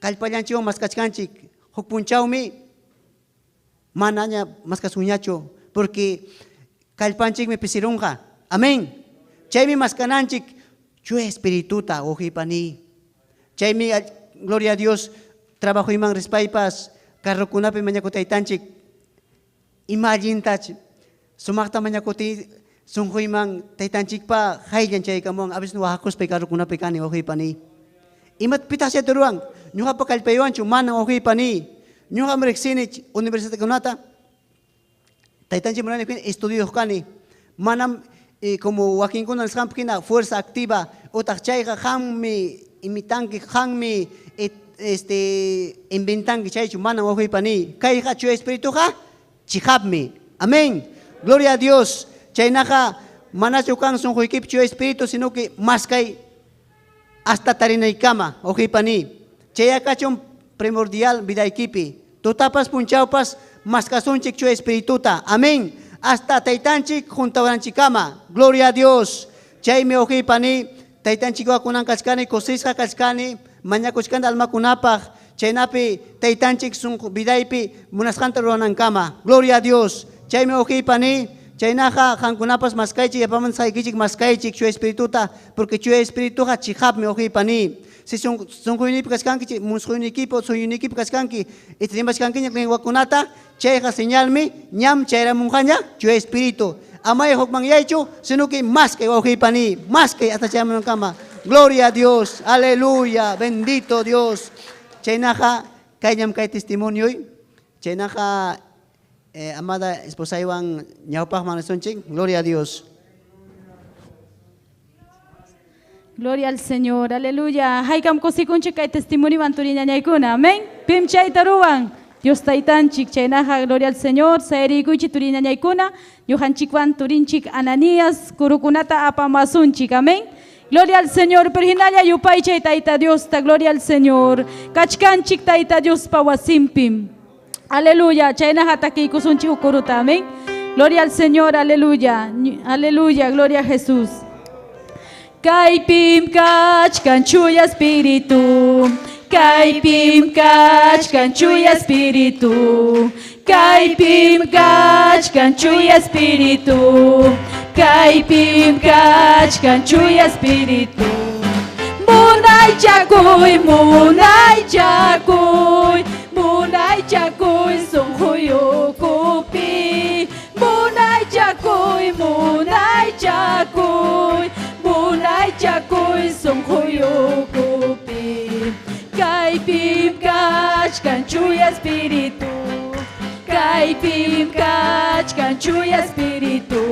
kallpallanchikwan maskachkanchik. Huk punchawmi manaña maskasunñachu, porque kallpanchikmi pisirunqa. Amén. Chaymi maskananchik Chuya Espirituta wawqipani. Chaymi, gloria a Dios, trabajoyman rispaypas carrokunapi mañakutaytanchik. Ima allintach sumaqta mañakuti sunquyman taytanchikpa hayllan chaykamuwan, a veces wahakuspay carrokunapi kani wawqipani. Imat pitaq chayta ruwan? Ñuqapa kallpaywanchu mana wawqipani. Ñuqam riqsini universidadkunata. Taytanchik munani hina estudioyuq kani. Manam como wakinkuna nisqanpi hina fuerza activa utaq chayqa qammi imitanki, qammi este inventanki chaychu manam wawqiy paniy. Kayqa Chuya Espirituqa chiqapmi. Amén. Gloria a Dios. Chaynaqa manachu kan sunquykipi Chuya Espíritu, sino que maskay hasta tarinaykama, wawqiy paniy. Chayqa kachun primordial vidaykipi. Tutapas punchawpas maskasunchik Chuya Espirituta. Amén. Hasta taytanchik juntawananchikkama. Gloria a Dios. Chaymi wawqiy paniy, taytanchikwan kunan kachkani, kusisqa kachkani, mañakuchkani almakunapaq, chaynapi taytanchik sunqu vidaypi munasqanta ruranankama. Gloria a Dios. Chaymi wawqiy paniy, chaynaqa qamkunapas maskaychik, yapaman saykichik maskaychik Chuya Espirituta, porque Chuya Espirituqa chiqapmi wawqiy paniy. Si sunquynipi kachkanki, musquynikipi o suyunikipi kachkanki, rimachkankiña lenguakunata, chayqa señalmi ñam chayramunqaña Chuya Espíritu. Amay hukmanyaychu, sino que maskay wawqiy paniy, maskay hasta chayamunankama. Gloria a Dios, aleluya, bendito Dios. Chaynaqa kayñam kay testimonioy, chaynaqa amada esposaywan ñawpaqman risunchik. Gloria a Dios. Gloria al Señor, aleluya. Haykam kusikunchik kay testimoniowan turiñañaykuna, amén. Pim chayta ruwan, Dios taytanchik, chaynaqa, gloria al Señor. Sayriykunchik turiñañaykuna, ñuqanchikwan turinchik Ananías, kurukunata apamasunchik, amén. Gloria al Señor, pero hinalla yupaychay tayta Diosta, gloria al Señor. Kachkanchik tayta Diospa wasimpim. Aleluya, chaynaqa takiykusunchik ukuruta, amén. Gloria al Señor, aleluya, aleluya, gloria a Jesús. Kaypim kachkan Chuya Espíritu, kaypim kachkan Chuya Espíritu, kaypim kachkan Chuya Espíritu, kaypim kachkan Chuya Espíritu. Munaychakuy, munaychakuy, munaychakuy sunquyukupi, munaychakuy, munaychakuy, munaychakuy sunquyukupi. Kaypim kachkan Chuya Espíritu, kaypim kachkan Chuya Espíritu,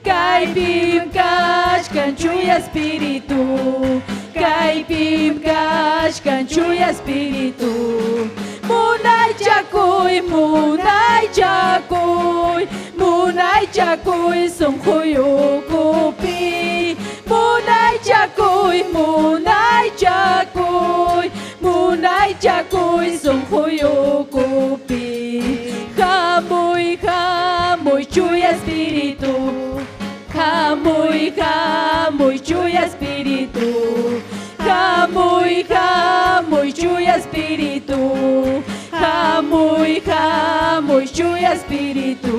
kaypim kachkan Chuya Espíritu, kaypim kachkan Chuya Espíritu. Munaychakuy, munaychakuy, munaychakuy sunquyukupi, munaychakuy, munaychakuy, munaychakuy sunquyukupi. Hamuy, hamuy Chuya Espíritu, hamuy, hamuy Chuya Espíritu, hamuy, hamuy Chuya Espíritu, hamuy, hamuy Chuya Espíritu.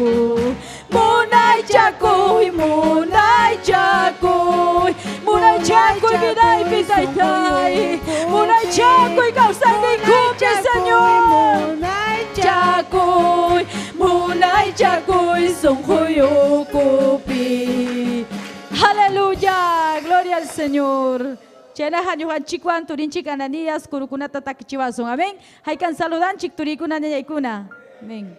Munaychakuy, munaychakuy, munaychakuy vidaypi taytay, munaychakuy kawsayninkupi Señor. Munaychakuy, munaychakuy sunquyukupi. Aleluya, gloria al Señor. Chaynaqa ñuqanchikwan turinchik Ananías kurukunata takichiwasun, amén. Haykan saludanchik turikuna ñañaykuna, amén.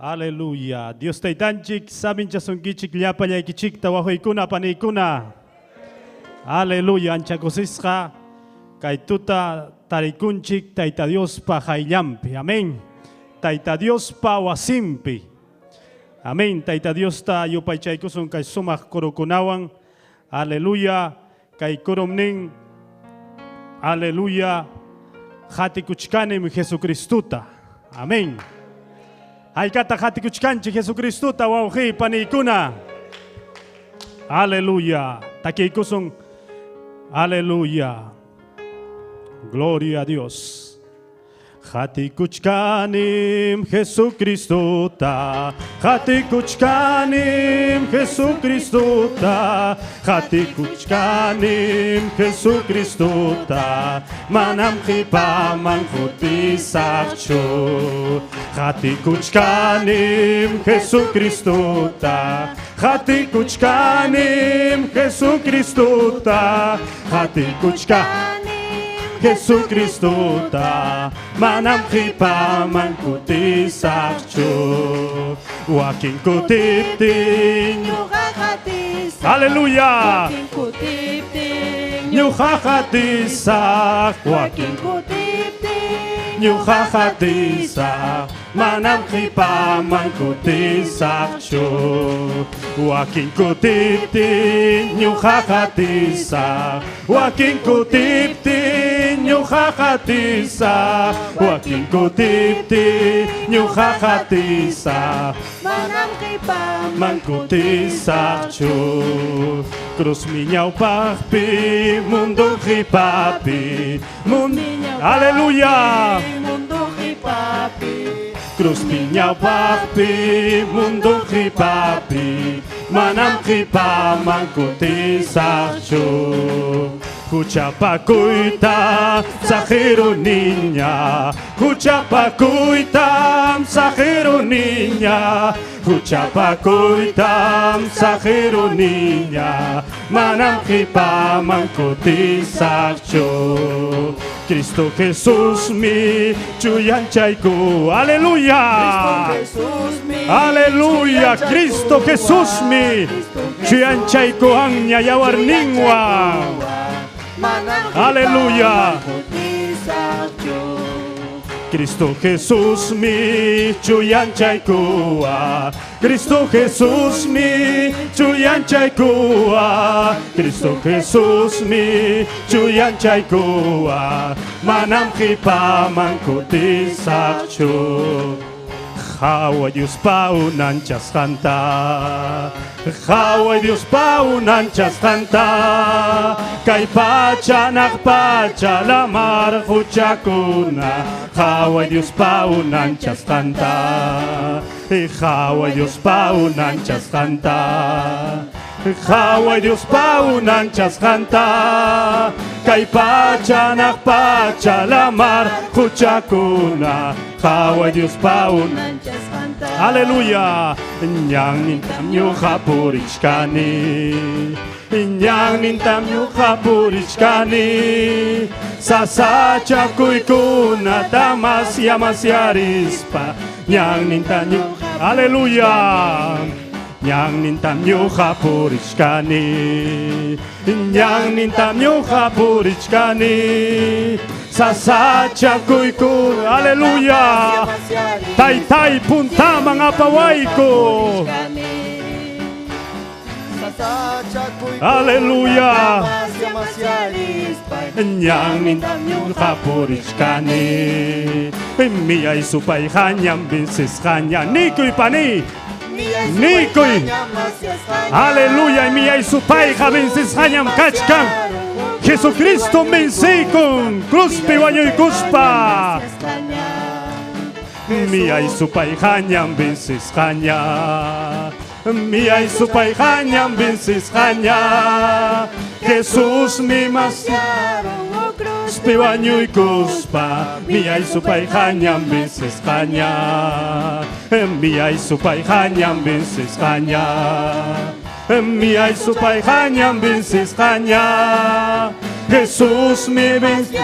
Aleluya. Dios taytanchik, saminchasunkichik llapallaykichikta wahuykuna paniykuna. Aleluya, ancha kusisqa kay tuta tarikunchik Tayta Diospa hayllampi. Amén. Tayta Diospa wasimpi. Amén. Tayta Diosta yupaychaykusun kay sumaq kurukunawan. Aleluya. Kay kurumnin. Aleluya. Hatikuchkanim Jesucristuta. Amén. Haykata hatikuchkanchik Jesucristuta wawqi paniykuna. Aleluya. Takiykusun. Aleluya. Gloria a Dios. Hatikuchkanim Jesucristuta, hatikuchkanim Jesucristuta, hatikuchkanim Jesucristuta, manam qipaman kutisaqchu. Hatikuchkanim Jesucristuta, Qatikuchkanim Jesucristota, qatikuchkanim Jesucristota, manam qipaman kutisaqchu. Wakin kutiptin, Ñuqa qatisaq. Aleluya. Wakin kutiptin. Ñuqa qatisaq, wakin Wakin kutiptin. Ñuqa qatisaq, manam qipaman kutisaqchu. Wakin kutiptin, ñuqa qatisaq, wakin kutiptin, ñuqa qatisaq, wakin kutiptin, ñuqa qatisaq, Manam qipaman man kutisaqchu. Cruz mi ñawpaqpi, mundo qipapi, mundo. Aleluya. Mundo qipapi. Cruz mi ñawpaqpi, mundo qipapi, manam qipaman kutisaqchu. Huchapakuyta saqiruniña, huchapakuyta saqiruniña, huchapakuyta saqiruniña, manam qipaman kutisaqchu. Cristo Jesús mi chuyanchayku, aleluya. Aleluya, Cristo Jesús mi chuyanchayku anña yawarninwan. Aleluya. Cristo Jesús mi chuyanchaykua, Cristo Jesús mi chuyanchaykua, Cristo Jesús mi chuyanchaykua, manam qipaman kutisaqchu. Hawa Dios pa unanchasqanta, hawa Dios pa unanchasqanta, kay pacha naq pacha lamar huchakuna, hawa Dios pa unanchasqanta, hawa Dios pa unanchasqanta, hawa Dios pa unanchasqanta, kay pacha naq pacha lamar huchakuna, hawa Dios pa unanchasqanta. Aleluya. Ñannintam ñuqa purichkani. Ñannintam ñuqa purichkani. Sasachakuykunata masyamasyarispa. Ñannintam ñuqa. Aleluya. Ñannintam ñuqa purichkani. Ñannintam ñuqa purichkani. Sasachakuyku. Aleluya. Taytay puntaman apawayku. Aleluya. Ñannintam ñuqa purichkani. Miyay supay hañam vencisqaña. Nikuy pani. Nikuy. Aleluya. Miyay supayqa vencisqañam kachkan. Jesucristo vencikun. Cruzpi wañuykuspa. Miyay supay hañam vencisqaña. Miyay supay hañam vencisqaña. Jesús mi mas Cruzpi wañuykuspa. Miyay supay hañam vencisqaña. Miyay supay hañam vencisqaña. Miyay supay hañam vencisqaña. Jesús mi venció.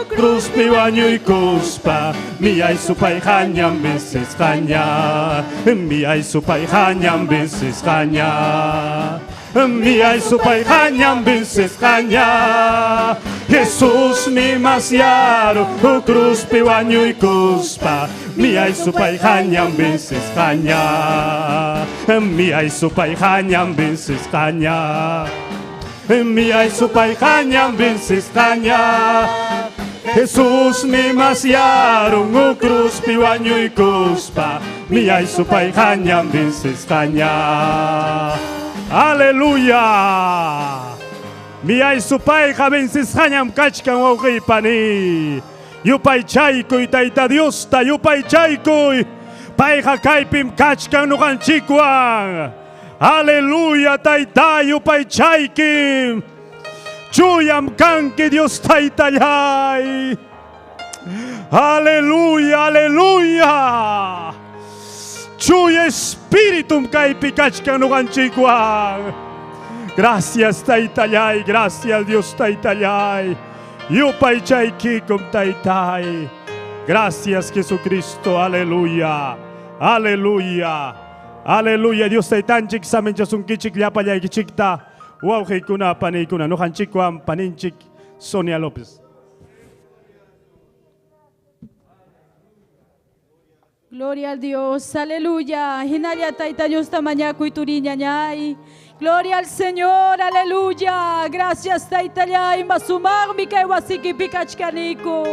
Cruzpi wañuykuspa, miyay supay hañam vencisqaña. Miyay supay hañam vencisqaña. Miyay supay hañam vencisqaña. Jesús mi masyaru, cruzpi wañuykuspa, miyay supay hañam vencisqaña. Miyay supay hañam vencisqaña. Miyay supay hañam vencisqaña. Jesús mi masyarun cruzpi wañuykuspa, miyay supay hañam vencisqaña. Aleluya. Miyay supayqa vencisqañam kachkan wawqiypani. Yupaychaykuy Tayta Diosta, yupaychaykuy. Payqa kaypim kachkan ñuqanchikwan. Aleluya, Tayta, yupaychaykim. Chuyam kanki Dios Taytallay. Aleluya, aleluya. Chuya Espiritum kaypi kachkan ñuqanchikwan. Gracias Taytallay, gracias Dios Taytallay. Yupaychaykikum Taytay. Gracias Jesucristo, aleluya, aleluya, aleluya. Dios Taytanchik saminchasunkichik llapallaykichikta wawqiykuna paniykuna ñuqanchikwan paninchik Sonia López. Gloria al Dios, aleluya. Hinalla Tayta Diosta mañakuy turiñañay. Gloria al Señor, aleluya. Gracias Taytallay, masumaqmi kay wasikipi kachkaniku.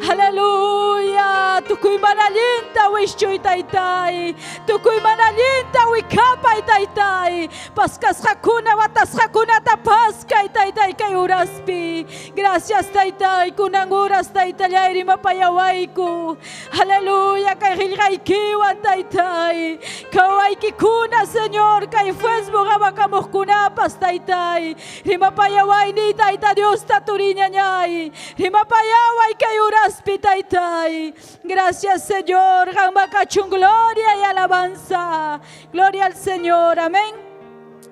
Aleluya. Tukuy mana allinta wischuy Taytay. Tukuy mana allinta wikapay Taytay. Paskasqakuna watasqakunata paskay Taytay kay uraspi. Gracias Taytay, kunan uras Taytallay rimapayawayku. Aleluya, kay qillqaykiwan Taytay. Kawaykikuna Señor, kay Facebook abakamuqkunapas Taytay. Rimapayawayni Tayta Diosta turiñañay. Rimapayaway kay uraspi Taytay. Gracias Señor, qanman kachun gloria y alabanza. Gloria al Señor, amén.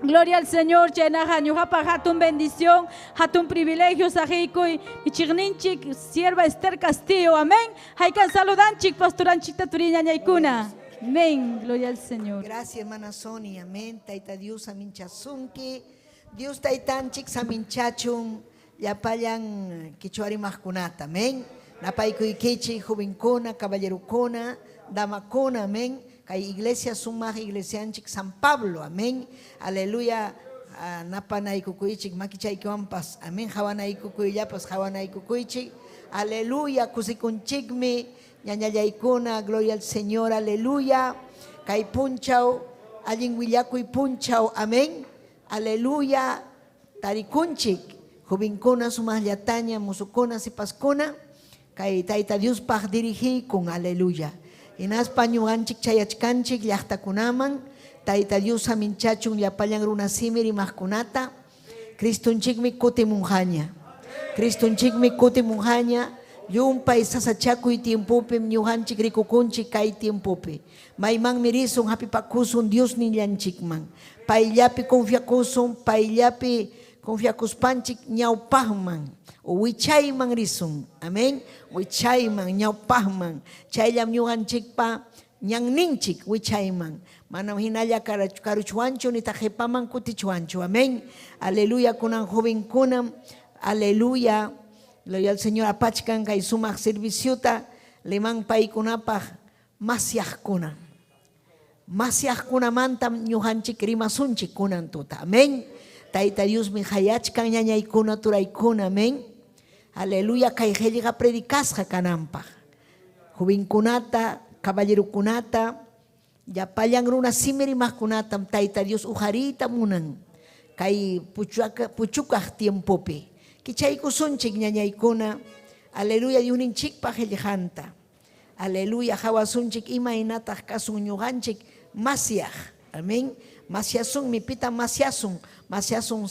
Gloria al Señor, chaynaqa ñuqapaq hatun bendición, hatun privilegio saqiykuy michiqninchik sierva Esther Castillo, amén. Haykan saludanchik pastoranchikta turiñañaykuna. Amén, gloria al Señor. Gracias, hermana Sonia. Amén. Tayta Dios saminchasunki. Dios taytanchik saminchachun llapallan qichwarimaqkunata. Amén. Napaykuykichik jovenkuna, caballerokuna, damakuna. Amén. Kay iglesia sumaq iglesianchik San Pablo. Amén. Aleluya. Napanaykukuychik makichaykiwanpas. Amén. Hawanaykukuyllapas hawanaykukuychik. Aleluya. Kusikunchikmi. Ñañallaykuna. Gloria al Señor. Aleluya. Kay punchaw. Allin willakuy punchaw. Amén. Aleluya. Tarikunchik. Jovenkuna sumaqllataña, musukuna, sipaskuna. Kay Tayta Diospaq dirigiykun. Aleluya. Hinaspa ñuqanchik chayachkanchik llaqtakunaman. Tayta Dios saminchachun llapallan runasimi rimaqkunata. Cristonchikmi kutimunqaña. Cristonchikmi kutimunqaña. Llumpay sasachakuy tiempopim ñuqanchik rikukunchik kay tiempopi. Maymanmi risun hapipakusun Dios nillanchikman. Payllapi confiakusun, payllapi confiakuspanchik ñawpaqman o wichayman risun. Amén. Wichayman, ñawpaqman. Chayllam ñuqanchikpa ñanninchik wichayman. Manam hinalla karuchwanchu nitaq qipaman kutichwanchu. Amén. Aleluya kunan jovenkunam. Aleluya. Gloria al Señor. Apachkan kay sumaq serviciota liman paykunapaq masyaqkuna. Masyaqkunamantam ñuqanchik rimasunchik kunan tuta. Amén. Tayta Diosmi hayachkan ñañaykuna turaykuna. Amén. Aleluya. Kay qillqa predicasqa kananpaq. Jovenkunata, caballerokunata, llapallan runa simi rimaqkunatam Tayta Dios uqariyta munan. Kay puchukaq tiempopi. Kichaykusunchik ñañaykuna. Aleluya. Diosninchikpaq qillqanta. Aleluya. Hawasunchik imaynataq kasun ñuqanchik masyaq. Amén. Masyasunmi pita masyasun. Masyasun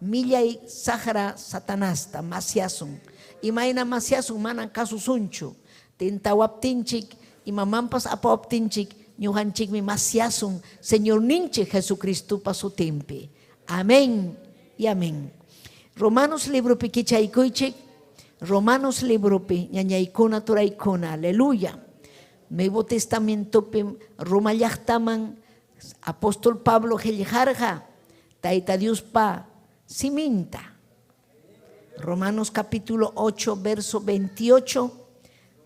millay saqra satanasta masyasun. Imayna masyasun manan kasusunchu. Tintawaptinchik imamanpas apawaptinchik ñuqanchikmi masyasun Señorninchik Jesucristopa sutinpi. Amén y amén. Romanos libropi kichaykuychik. Romanos libropi ñañaykuna turaykuna. Aleluya. Nuevo Testamentopi Roma llaqtaman apóstol Pablo qillqarqa Tayta Diospa siminta. Romanos capítulo 8 verso 28,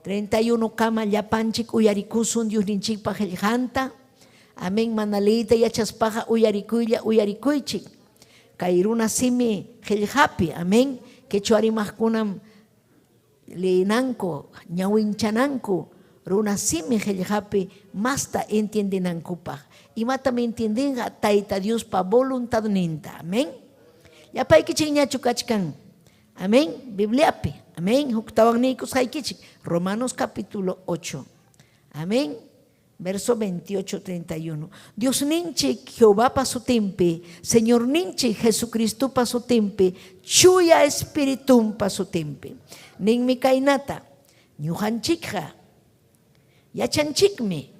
31 kama llapanchik uyarikusun Diosninchikpa qillqanta. Amén. Mana leyta yachaspaqa uyarikuylla uyarikuychik. Kay runa simi qillqapi. Amén. Quechua rimaqkunam leenanku, ñawinchananku runa simi qillqapi masta entiendenankupaq. Imatam entiendenqa Tayta Diospa voluntadninta. Amén. Llapaykichikñachu kachkan. Amén. Bibliapi. Amén. Huktawan niykusqaykichik. Romanos capítulo 8. Amén. Verso 28, 31. Diosninchik Jehovapa sutinpi, Señorninchik Jesucristopa sutinpi, Chuya Espiritumpa sutinpi. Ninmi kaynata, ñuqanchikqa yachanchikmi.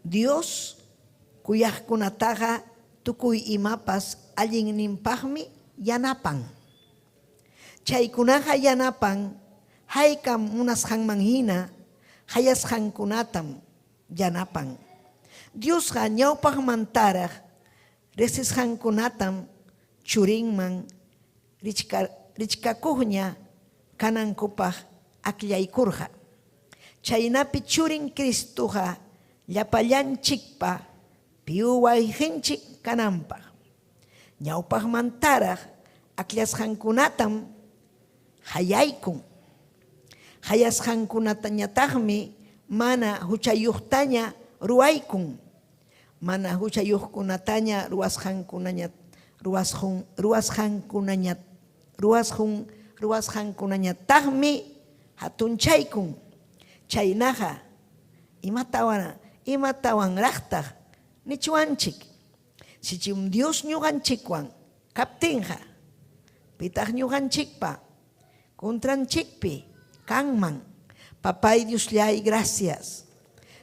Dios kuyaqkunataqa tukuy imapas allinninpaqmi yanapan. Chaykunaqa yanapan haykam munasqanman hina hayasqankunatam yanapan. Diosqa ñawpaqmantaraq riqsisqankunatam churinman richkakuqña kanankupaq akllaykurqa. Chaynapi churin Cristoqa llapallanchikpa piuwayqinchik kananpaq. Ñawpaqmantaraq akllasqankunatam hayaykun. Hayasqankunatañataqmi mana huchayuqtaña ruwaykun. Mana huchayuqkunataña ruwasqankunaña ruwasqun ruwasqankunaña ruwasqun ruwasqankunañataqmi hatunchaykun. Chaynaqa, imatawan imatawanraqtaq nichwanchik? Sichum Dios ñuqanchikwan kaptinqa, pitaq ñuqanchikpa contranchikpi kanman? Papay Diosllay, gracias.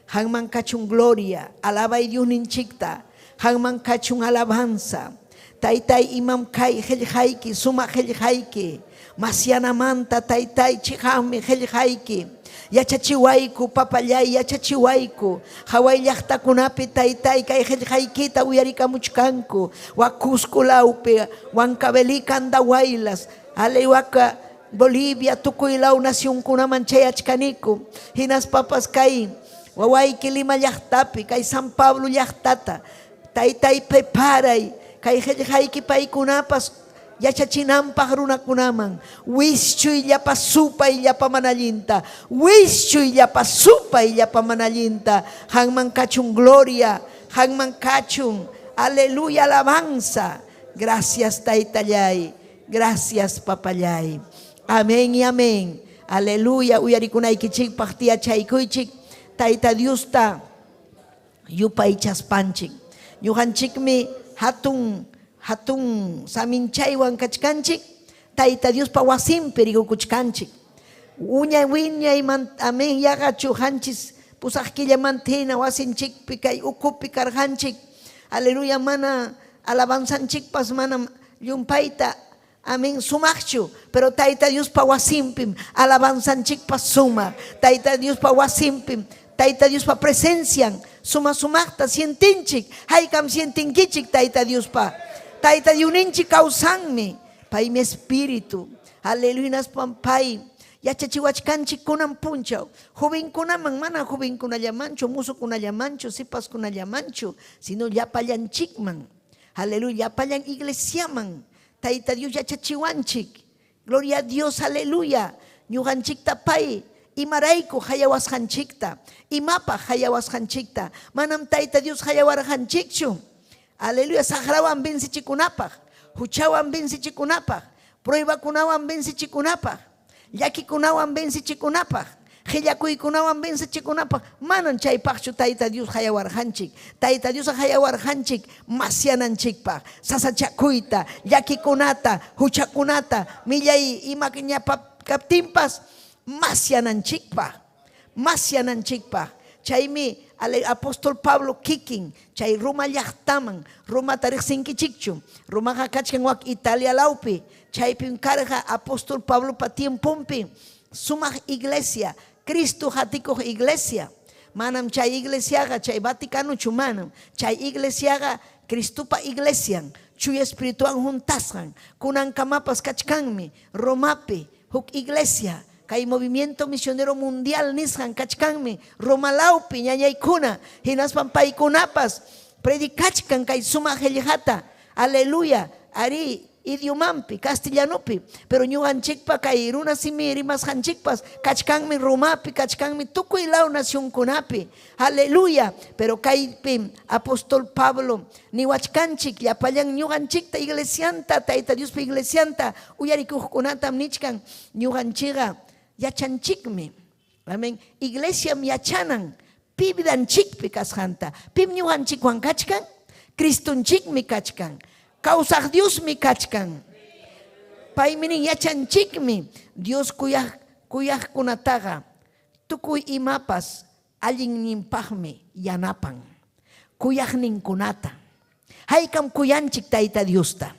Qanman kachun gloria, alabay Diosninchikta, qanman kachun alabanza. Taytay imam kay qillqayki, sumaq qillqayki, masyanamanta taytay chiqaqmi qillqayki. Yachachiwayku, papallay, yachachiwayku. Haway llaqtakunapi taytay kay qillqaykita uyarikamuchkanku. Wak Cusco lawpi, Huancavelica, Andahuaylas, Alehuaca, Bolivia, tukuy law nacionkunaman chayachkaniku. Hinaspapas kay wawayki Lima llaqtapi, kay San Pablo llaqtata, taytay preparay, kay qillqayki paykunapas yachachinanpaq runakunaman. Wischuy llapa supay llapa mana allinta, wischuy llapa supay llapa mana allinta. Qanman kachun gloria, qanman kachun aleluya alabanza. Gracias taytallay, gracias papallay. Amén y amén. Aleluya, uyarikunaykichikpaq tiyachaykuychik Tayta Diosta yupaychaspanchik. Ñuqanchikmi hatun hatun saminchaywan kachkanchik, Tayta Diospa wasinpi rikukuchkanchik. Uñay wiñayman amén yaqachu qanchis pusaq killamanta hina wasinchikpi kay ukupi karqanchik. Aleluya, mana alabanzanchikpas manam llumpayta amén sumaqchu, pero Tayta Diospa wasinpim alabanzanchikpas sumaq. Tayta Diospa wasinpim Tayta Diospa presencian suma sumaqta sientinchik. Haykam sientinkichik Tayta Diospa. Tayta Diosninchik kawsanmi. Paymi espíritu. Aleluya, hinaspam pay yachachiwachkanchik kunan punchaw. Jovenkunaman, mana jovenkunallamanchu, musukunallamanchu, sipaskunallamanchu, sino llapallanchikman. Aleluya, llapallan iglesiaman Tayta Dios yachachiwanchik. Gloria a Dios, aleluya. Ñuqanchikta pay imarayku hayawasqanchikta, imapaq hayawasqanchikta. Manam Tayta Dios hayawarqanchikchu. Aleluya, saqrawan vencichikunapaq, huchawan vencichikunapaq, pruebakunawan vencichikunapaq, llakikunawan vencichikunapaq, qillakuykunawan vencichikunapaq. Manam chaypaqchu Tayta Dios hayawarqanchik. Tayta Dios hayawarqanchik masyananchikpaq, sasachakuyta, llakikunata, huchakunata, millay ima ñapa kaptinpas masyananchikpaq, masyananchikpaq. Chaymi apóstol Pablo kikin chay Roma llaqtaman, Romata riqsinkichikchu? Romaqa kachkan wak Italia lawpi, chaypim karqa apóstol Pablopa tiemponpi sumaq iglesia, Cristo hatikuq iglesia. Manam chay iglesiaqa chay Vaticanochu, manam. Chay iglesiaqa Cristopa iglesian, Chuya Espirituwan huntasqan. Kunankamapas kachkanmi Romapi huk iglesia, kay Movimiento Misionero Mundial nisqan kachkanmi Roma lawpi ñañaykuna, hinaspam paykunapas predicachkan kay sumaq qillqata. Aleluya, arí, idiomanpi, castellanopi, pero ñuqanchikpa kay runa simi rimasqanchikpas kachkanmi Romapi, kachkanmi tukuy law nacionkunapi. Aleluya, pero kaypim apóstol Pablo niwachkanchik llapallan ñuqanchikta iglesianta, Tayta Diospa iglesianta uyarikuqkunatam nichkan ñuqanchikqa yachanchikmi. Amén. Iglesiam yachanan pi vidanchikpi kasqanta. Pim ñuqanchikwan kachkan? Cristonchikmi kachkan. Kawsaq Diosmi kachkan. Paymi nin yachanchikmi Dios kuyaq kuyaqkunataqa tukuy imapas allinninpaqmi yanapan. Kuyaqninkunata. Haykam kuyanchik Tayta Diosta.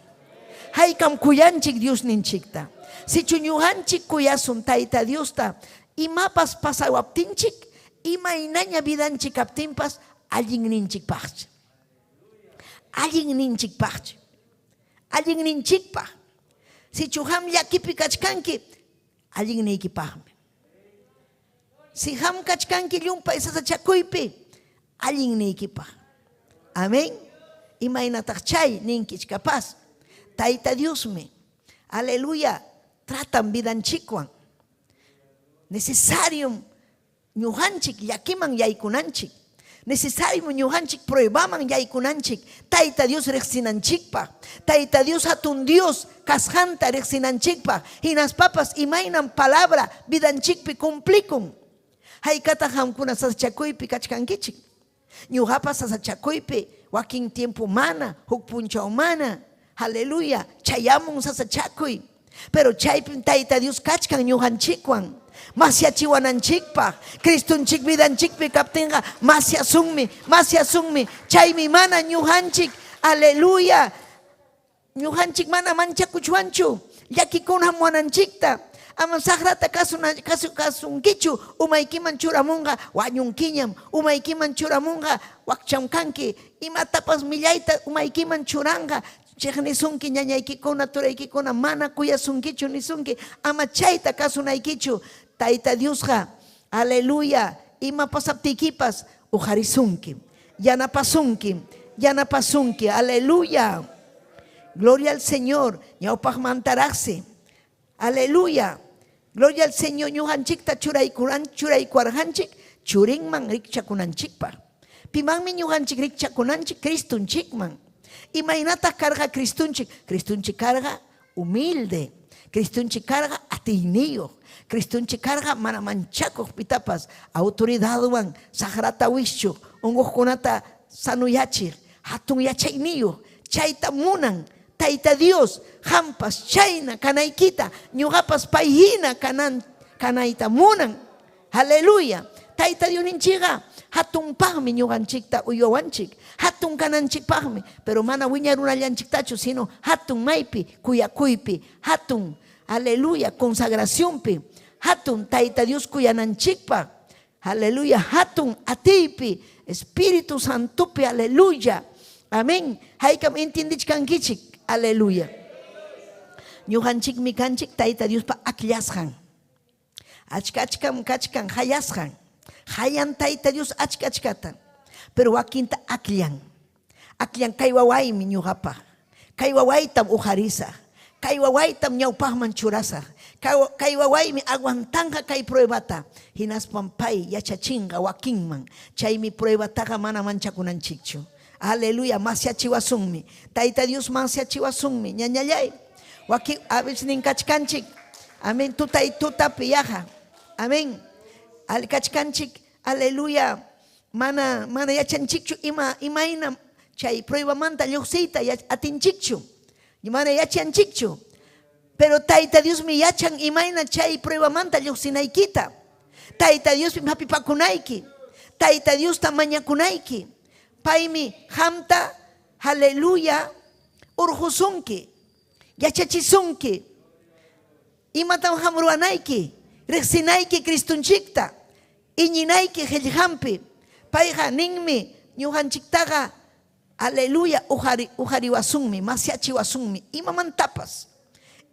Haykam kuyanchik Diosninchikta. Sichu ñuqanchik kuyasun Tayta Diosta, imapas pasawaptinchik, imaynaña vidanchik kaptinpas allinninchikpaqch. Allinninchikpaqch. Allinninchikpaq. Sichu qam llakipi kachkanki, allinniykipaqmi. Si qam kachkanki llumpay sasachakuypi, allinniykipaq. Amén. Imaynataq chay ninki capaz. Tayta Diosmi, aleluya, tratan vidanchikwan. Necesariom ñuqanchik llakiman yaykunanchik. Necesariom ñuqanchik pruebaman yaykunanchik. Tayta Dios riqsinanchikpaq. Tayta Dios hatun Dios kasqanta riqsinanchikpaq. Hinaspapas imaynam palabra vidanchikpi cumplikun. Haykataq qamkuna sasachakuypi kachkankichik? Ñuqapas sasachakuypi wakin tiempo mana, huk punchaw mana. Aleluya, chayamun sasachakuy. Pero chaypim Tayta Dios kachkan ñuqanchikwan. Masyachiwananchikpaq. Cristonchik vidanchikpi kaptinqa masyasunmi, masyasunmi. Chaymi mana ñuqanchik, aleluya, ñuqanchik mana manchakuchwanchu llakikuna hamuwananchikta. Ama saqrata kasunkichu, umaykiman churamunqa wañunkiñam, umaykiman churamunqa wakcham kanki, imatapas millayta umaykiman churanqa, chiqnisunki ñañaykikuna, turaykikuna mana kuyasunkichu nisunki, ama chayta kasunaykichu. Tayta Diosqa, aleluya, ima pasaptiykipas uqarisunki, yanapasunki, yanapasunki, aleluya. Gloria al Señor, ñawpaqmantaraqsi. Aleluya. Gloria al Señor, ñuqanchikta churaykuwarqanchik churinman rikchakunanchikpaq. Pimanmi ñuqanchik rikchakunanchik? Cristonchikman. Imaynataq karqa Cristonchik? Cristonchik karqa humilde. Cristonchik karqa atiyniyuq. Cristonchik karqa mana manchakuq pitapas autoridadwan saqrata wischuq, unquqkunata sanoyachiq, hatun yachayniyuq. Chayta munan Tayta Dios, qampas chayna kanaykita, ñuqapas pay hina kanayta munan. Aleluya. Tayta Diosninchikqa hatunpaqmi ñuqanchikta uywawanchik, hatun kananchikpaqmi, pero mana wiñarunallanchiktachu, sino hatun maypi, kuyakuypi, hatun, aleluya, consagracionpi, hatun Tayta Dios kuyananchikpaq, aleluya, hatun atiypi, Espíritu Santopi, aleluya. Amén. Haykam entiendichkankichik, aleluya. Ñuqanchikmi kanchik Tayta Diospa akllasqan. Achka achkam kachkan hayasqan. Hayan Tayta Dios achka achkata. Pero wakinta akllan. Akllan kay wawaymi ñuqapaq. Kay wawaytam uqarisaq. Kay wawaytam ñawpaqman churasaq. Kay wawaymi aguantanqa kay pruebata. Hinaspam pay yachachinqa wakinman. Chaymi pruebataqa mana manchakunanchikchu. Aleluya, masyachiwasunmi. Tayta Dios masyachiwasunmi. Ñañallay. Wakin a veces nin kachkanchik. Amén. Tutay tutapi yaqa. Amén. Al kachkanchik. Aleluya. Mana mana yachanchikchu ima imayna chay pruebamanta lluqsiyta atinchikchu. Mana yachanchikchu. Pero Tayta Diosmi yachan imayna chay pruebamanta lluqsinaykita. Tayta Diosmi hapipakunayki. Tayta Diosta mañakunayki. Paymi qamta, aleluya, urqusunki, yachachisunki. Imatam qam ruwanayki? Riqsinayki Cristonchikta, iñinayki qillqanpi. Payqa ninmi ñuqanchiktaqa, aleluya, uqariwasunmi, masyachiwasunmi, imamantapas.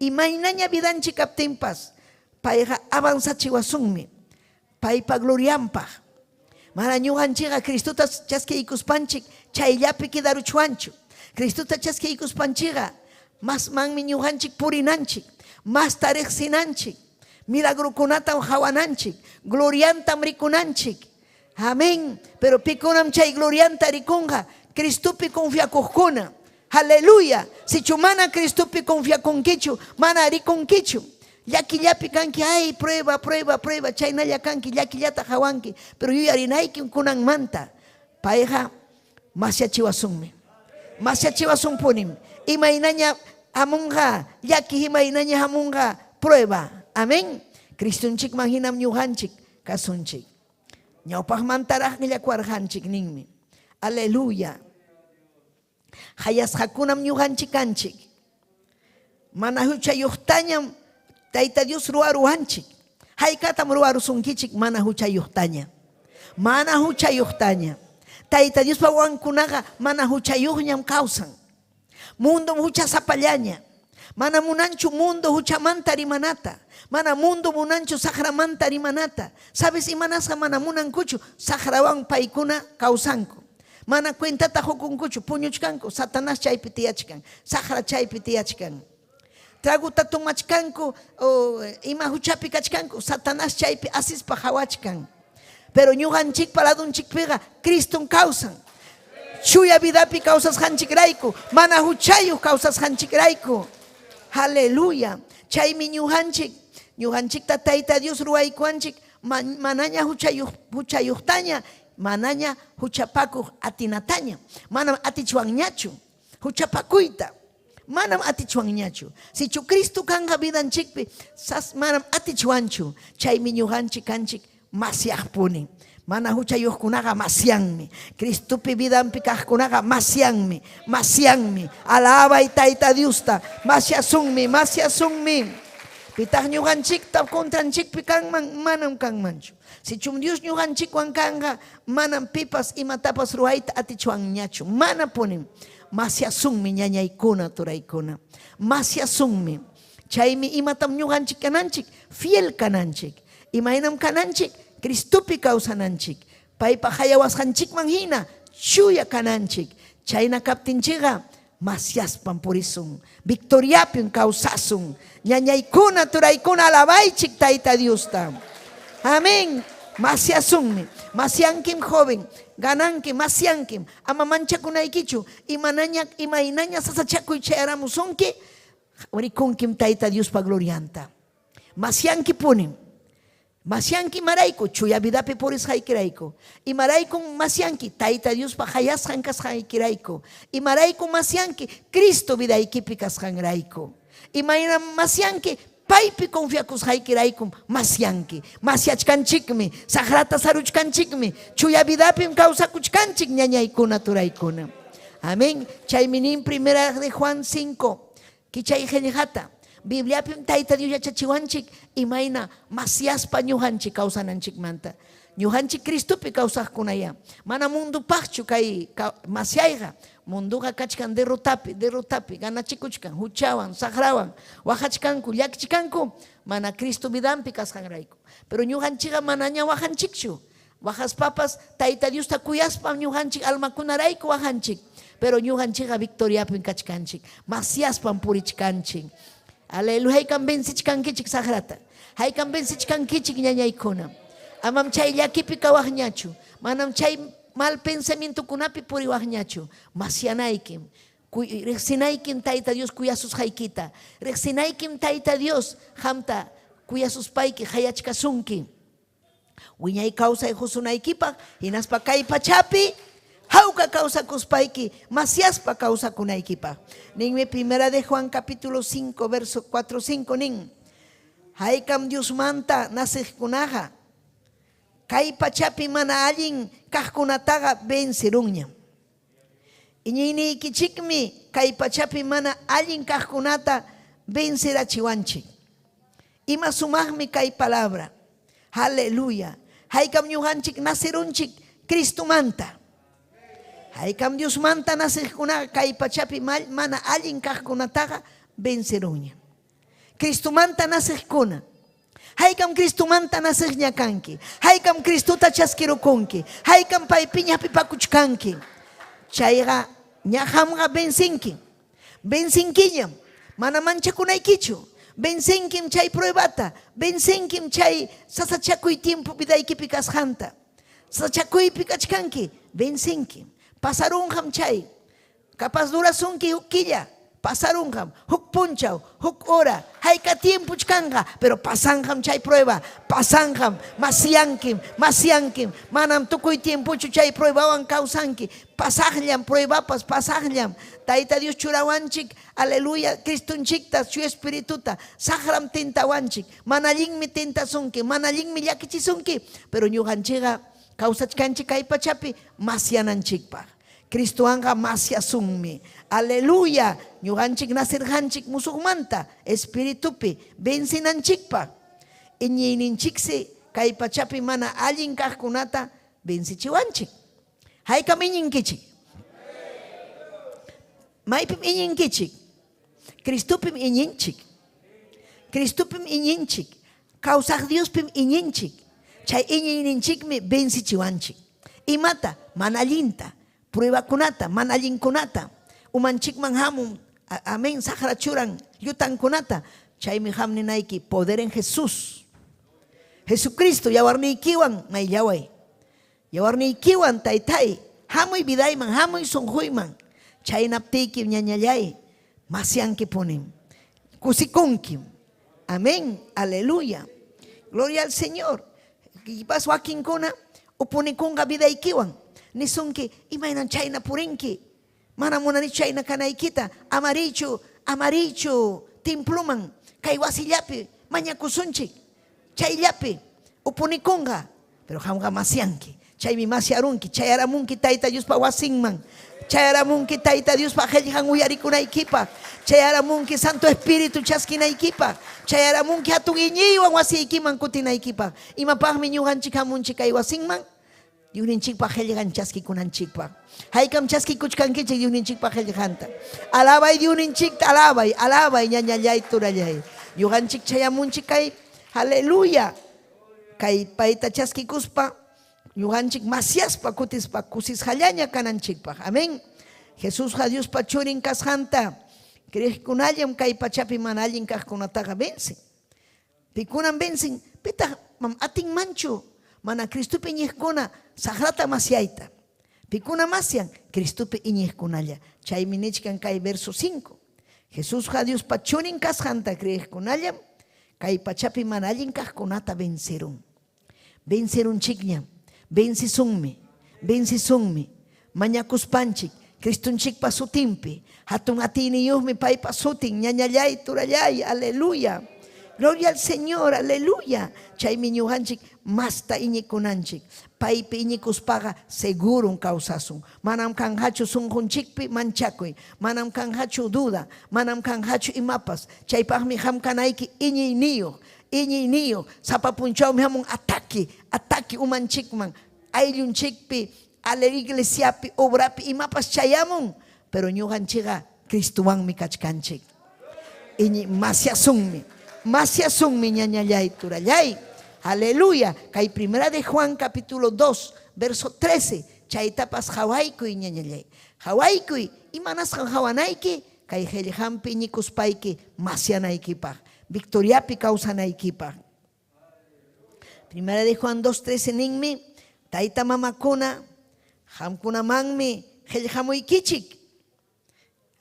Imaynaña vidanchik kaptinpas, payqa avanzachiwasunmi, paypa glorianpaq. Mana ñuqanchikqa Cristota chaskiykuspanchik chayllapi quedaruchwanchu. Cristota chaskiykuspanchikqa masmanmi ñuqanchik purinanchik, masta riqsinanchik, milagrokunatam qawananchik, gloriantam rikunanchik. Amén. Pero pikunam chay glorianta rikunqa? Cristopi confiakuqkuna. Aleluya. Sichu mana Cristopi confiakunkichu, mana rikunkichu. Llakillapi kanki, ay, prueba, prueba, prueba, chaynalla kanki, llakillata qawanki, pero yuyarinayki kunanmanta. Payqa masyachiwasunmi. Masyachiwasunpunim. Imaynaña hamunqa llaki, imaynaña hamunqa prueba. Amén. Cristonchikman hinam ñuqanchik kasunchik. Ñawpaqmantaraqmi llakuwarqanchik ninmi. Aleluya. Hayasqakunam ñuqanchik kanchik. Mana huchayuqtañam Tayta Dios ruwaruwanchik. Haykatam ruwarusunkichik mana huchayuqtaña. Mana huchayuqtaña. Tayta Diospa wawankunaqa mana huchayuqñam kawsan. Mundom huchasapallaña. Mana munanchu mundo huchamanta rimanata. Mana mundo munanchu saqramanta rimanata. Sabes imanasqa mana munankuchu saqrawan paykuna kawsanku. Mana cuentata qukunkuchu puñuchkanku Satanás chaypi tiyachkan, saqra chaypi tiyachkan. Traguta tomachkanku o ima huchapi kachkanku Satanás chaypi asispa qawachkan. Pero ñuqanchikpa ladunchikpiqa Cristom kawsan. Chuya vidapi kawsasqanchikrayku, mana huchayuq kawsasqanchikrayku. Aleluya. Chaymi ñuqanchik, ñuqanchikta Tayta Dios ruwaykuwanchik manaña huchayuq huchayuqtaña, manaña huchapakuq atinataña. Manam atichwanñachu huchapakuyta. Manam atichwanñachu. Sichu Cristo kanqa vidanchikpi, sas manam atichwanchu. Chaymi ñuqanchik kanchik masyaqpuni. Mana huchayuqkunaqa masyanmi. Cristopi vidanpi kaqkunaqa masyanmi, masyanmi. Alabay Tayta Diosta. Masyasunmi, masyasunmi. Pitaq ñuqanchikta contranchikpi kanman? Manam kanmanchu. Sichum Dios ñuqanchikwan kanqa, manam pipas imatapas ruwayta atichwanñachu. Manapunim. Masyasunmi ñañaykuna, turaykuna. Masyasunmi. Chaymi imatam ñuqanchik kananchik? Fiel kananchik. Imaynam kananchik? Cristopi kawsananchik. Paypa hayawasqanchikman hina chuya kananchik. Chayna kaptinchikqa masyaspam purisun. Victoriapim kawsasun. Ñañaykuna, turaykuna, alabaychik Tayta Diosta. Amén. Masyasunmi. Masyankim joven. Ganankim, masyankim. Ama manchakunaykichu. Imanaña, imaynaña sasachakuy chayaramusunki, rikunkim Tayta Diospa glorianta. Masyankipunim. Masyanki imarayku? Chuya vidapi purisqaykirayku. Imaraykum masyanki? Tayta Diospa hayasqan kasqaykirayku. Imaraykum masyanki? Cristo vidaykipi kasqanrayku. Imaynam masyanki? Paypi confiakusqaykiraykum masyanki. Masyachkanchikmi, saqrata saruchkanchikmi, chuya vidapim kawsakuchkanchik ñañaykuna, turaykuna. Amén. Chaymi nin primera de Juan 5, kichay qillqata. Bibliapim Tayta Dios yachachiwanchik imayna masyaspa ñuqanchik kawsananchikmanta. Ñuqanchik Cristopi kawsaqkunayá. Mana mundupaqchu kay masyayqa. Munduqa kachkan derrotapi, derrotapi, ganachikuchkan, huchawan, saqrawan, waqachkanku, llakichkanku, mana Cristo vidanpi kasqanrayku. Pero ñuqanchikqa manaña waqanchikchu. Waqaspapas Tayta Diosta kuyaspam ñuqanchik almakunarayku waqanchik. Pero ñuqanchikqa victoriapim kachkanchik. Masyaspam purichkanchik. Aleluya. Haykam vencichkankichik saqrata. Haykam vencichkankichik ñañaykuna. Amam chay llakipi kawaqñachu. Manam chay mal pensamientokunapi puriwaqñachu. Masyanaykim. Riqsinaykim Tayta Dios kuyasusqaykita. Riqsinaykim Tayta Dios qamta kuyasuspayki qayachkasunki. Wiñay kawsay qusunaykipaq hinaspa kay pachapi hawka kawsakuspayki masyaspa kawsakunaykipaq. Ninmi primera de Juan capítulo 5 verso 4 5 nin. Haykam Diosmanta naciqkunaqa kay pachapi mana allin kaqkunataqa vencerunñam. Iñiyniykichikmi kay pachapi mana allin kaqkunata vencerachiwanchik. Ima sumaqmi kay palabra. Aleluya. Haykam ñuqanchik nacerunchik Cristomanta. Haykam Diosmanta naciqkunaqa kay pachapi mana allin kaqkunataqa vencerunñam. Cristomanta naciqkuna. Haykam Cristomanta naciqña kanki. Haykam Cristota chaskirukunki. Haykam paypiña hapipakuchkanki. Chayqa ña qamqa vencinki. Vencinkiñam. Mana manchakunaykichu. Vencinkim chay pruebata. Vencinkim chay sasachakuy tiempo vidaykipi kasqanta. Sasachakuypi kachkanki. Vencinkim. Pasarunqam chay. Capaz durasunki huk killa, pasarunqam, huk punchaw, huk hora, hayka tiempoch kanqa, pero pasanqam chay prueba, pasanqam, masyankim, masyankim, manam tukuy tiempochu chay pruebawan kawsanki, pasaqllam pruebapas, pasaqllam. Tayta Dios churawanchik, aleluya, Cristonchikta, Chuya Espirituta, saqram tentawanchik, mana allinmi tentasunki, mana allinmi llakichisunki, pero ñuqanchikqa. Kawsachkanchik kay pachapi masyananchikpaq. Cristowanqa masyasunmi. Aleluya! Ñuqanchik nacirqanchik musuqmanta espiritupi vencinanchikpaq. Iñiyninchiksi kay pachapi mana allin kaqkunata vencichiwanchik. Haykam iñinkichik? Maypim iñinkichik? Cristopim iñinchik. Cristopim iñinchik. Kawsaq Diospim iñinchik. Chay iñiyninchikmi vencichiwanchik. Imata? Mana allinta, pruebakunata, mana allinkunata. Umanchikman hamun, amén, saqra churan llutankunata. Chaymi qam ninayki, poder en Jesús. Jesucristo, yawarniykiwan mayllaway. Yawarniykiwan, Taytáy, hamuy vidayman, hamuy sunquyman. Chaynaptiykim, ñañalláy, masyankipunim. Kusikunkim. Amén, aleluya. Gloria al Señor. Kipas wakinkuna upunikunqa vidaykiwan. Nisunki, imaynan chayna purinki. Mana munanichu chayna kanaykita. Amariychu, amariychu temploman, kay wasillapi mañakusunchik. Chayllapi upunikunqa, pero qamqa masyanki. Chaymi masyarunki, chayaramunki Tayta Diospa wasinman. Chayaramunki Tayta Diospa qellqan uyarikunaykipaq. Chayaramunki Santo Espíritu chaskinaykipaq. Chayaramunki hatun iñiywan wasiykiman kutinaykipaq. Imapaqmi ñuqanchik hamunchik kay wasinman? Diosninchikpa qellqan chaskikunanchikpaq. Haykam chaskikuchkankichik Diosninchikpa qellqanta? Alabay Diosninchikta, alabay, alabay ñañallay, turallay. Ñuqanchik chayamunchik kay, aleluya, kay payta chaskikuspa, ñuqanchik masyaspa kutispa kusisqallaña kananchikpaq. Amén. Jesusqa Diospa churin kasqanta creeqkunallam kay pachapi mana allin kaqkunataqa vencen. Pikunam vencen? Pitaq mam atinmanchu mana Cristopi iñiqkuna saqrata masyayta? Pikuna masyan? Cristopi iñiqkunalla. Chaymi nichkan kay verso 5. Jesusqa Diospa churin kasqanta creeqkunallam kay pachapi mana allin kaqkunata vencerun. Vencerunchikñam, vencisunmi, vencisunmi. Mañakuspanchik, Cristonchikpa sutinpi, hatun atiyniyuqmi paypa sutin, ñañallay, turallay, aleluya. Gloria al Señor, aleluya. Chaymi ñuqanchik masta iñikunanchik. Paypi iñikuspaqa segurum kawsasun. Manam kanqachu sunqunchikpi manchakuy, manam kanqachu duda, manam kanqachu imapas. Chaypaqmi qam kanayki iñiyniyuq, Iñiyniyuq, sapa punchawmi hamun ataki, ataki umanchikman, ayllunchikpi, ale iglesiapi, obrapi imapas chayamun, pero ñuqanchikqa Cristowanmi kachkanchik. Iñi masyasunmi, masyasunmi ñañallay, turallay. Aleluya. Kay Primera de Juan capítulo 2, verso 13, chaytapas qawaykuy ñañallay. Qawaykuy, imanasqan qawanayki? Kay qellqanpi iñikuspayki masyanaykipaq. Victoriapi kawsanaykipaq. Primera de Juan 2.13 ninmi, tayta mamakuna, qamkunamanmi qellqamuykichik.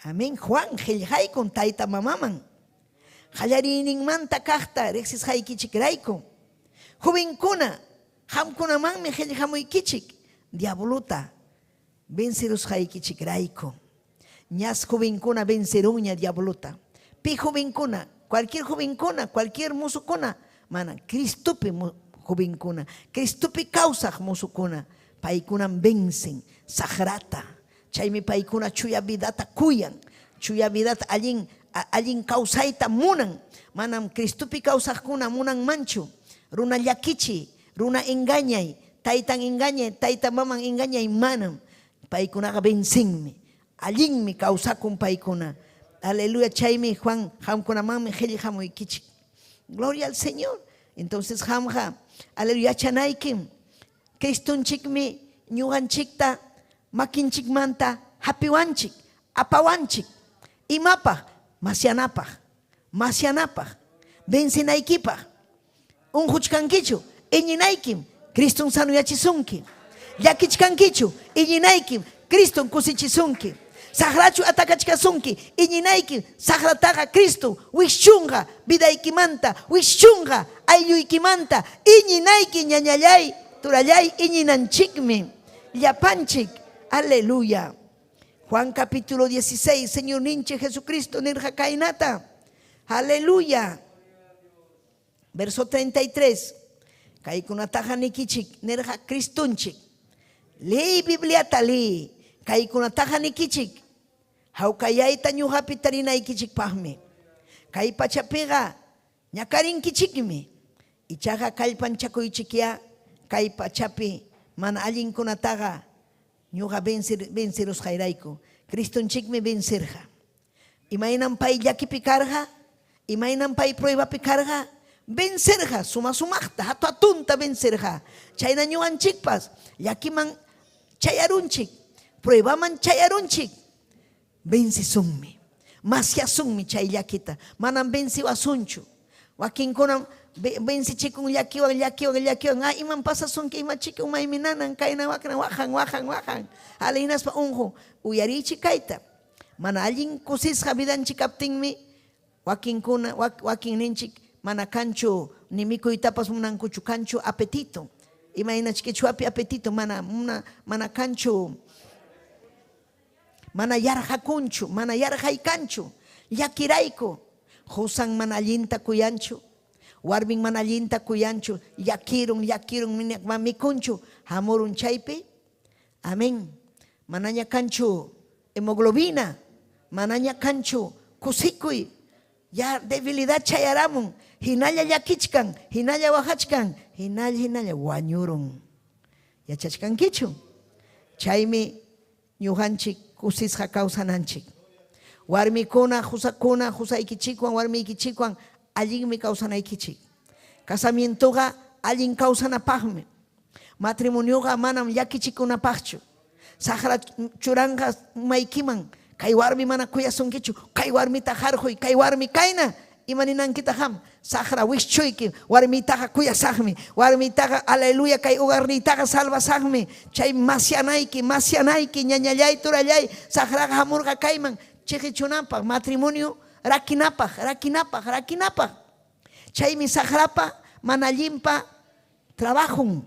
Amén. Juan qellqaykun tayta mamaman. Qallariyninmanta kaqta riqsisqaykichikrayku. Jovenkuna, qamkunamanmi qellqamuykichik. Diablota vencerusqaykichikrayku. Ñas jovenkuna vencerunña diablota. Pi jovenkuna, cualquier jovenkuna, cualquier musukuna, mana Cristopi jovenkuna, Cristopi kawsaq musukuna, paykunam vencen saqrata. Chaymi paykuna chuya vidata kuyan, chuya vidata allin allin kawsayta munan. Manam Cristopi kawsaqkuna munanmanchu runa llakichiy, runa engañay, taytan engañay, tayta maman engañay, manam. Paykunaqa vencenmi, allinmi kawsakun paykuna. Aleluya, chaymi Juan qamkunamanmi qellqamuykichik. Gloria al Señor. Entonces qamqa, aleluya, yachanaykim. Cristonchikmi ñuqanchikta makinchikmanta hapiwanchik, apawanchik. Imapaq? Masyanapaq, masyanapaq, vencinaykipaq. Unquchkankichu? Iñinaykim, Criston sanoyachisunki. Llakichkankichu? Iñinaykim, Criston kusichisunki. Saqrachu atacachkasunki? Iñinaykim, saqrataqa Cristo wischunqa vidaykimanta, wischunqa aylluykimanta. Iñinayki, ñañallay, turallay, iñinanchikmi. Llapanchik. Aleluya. Juan capítulo 16, Señorninchik Jesucristo nirqa kaynata. Aleluya. Verso 33. Kaykunataqa nikichik nirqa Cristonchik. Liy Bibliata liy. Kaykunataqa nikichik hawkayayta ñuqapi tarinaykichikpaqmi. Kay pachapiqa ñakarinkichikmi. Ichaqa kallpanchakuychikyá kay pachapi mana allinkunataqa ñuqa vencerusqayrayku. Cristonchikmi vencerqa. Imaynam pay llakipi karqa? Imaynam pay pruebapi karqa? Vencerqa, suma-sumaqta, hatu-hatunta vencerqa. Chayna ñuqanchikpas llakiman chayarunchik, pruebaman chayarunchik, vencesunmi. Masyasunmi chay llakita. Manam venciwasunchu. Wakinkunam vencichikun llakiwan, llakiwan, llakiwan. Ah, imam pasasunki, ima chiki umaymi nanan, kayna wakna, waqan, waqan, waqan. Hala hinaspa unqun. Uyariychik kayta. Mana allin kusisqa vidanchik kaptinmi wakinkuna, wakinninchik mana kanchu ni mikuytapas munankuchu, kanchu apetito. Imaynach quechuapi apetito mana, mana, mana kanchu, mana yarqakunchu, mana yarqay kanchu. Llakirayku, qusan mana allinta kuyanchu, warmin mana allinta kuyanchu, llakirun, llakirun, mana mikunchu, hamurun chaypi. Amén. Manaña kanchu hemoglobina, manaña kanchu kusikuy, ya debilidad chayaramun, hinalla llakichkan, hinalla waqachkan, hinalla hinalla wañurun. Yachachkankichu? Chaymi ñuqanchik kusisqa kawsananchik. Warmikuna, qusakuna, qusaykichikwan, warmiykichikwan allinmi kawsanaykichik. Casamientoqa allin kawsanapaqmi. Matrimonioqa manam llakichikunapaqchu. Saqra churanqa umaykiman, kay warmi mana kuyasunkichu, kay warmita harquy, kay warmi kayna, ima ninankitaq qam? Saqra wischuyki, warmiytaqa kuyasaqmi, warmiytaqa aleluya kay hogarniytaqa salvasaqmi, chay masyanayki, masyanayki, ñañallay, turallay, saqraqa hamurqa kayman chiqichunanpaq, matrimonio rakinapaq, rakinapaq, rakinapaq. Chaymi saqrapa mana allinpa Trabajun.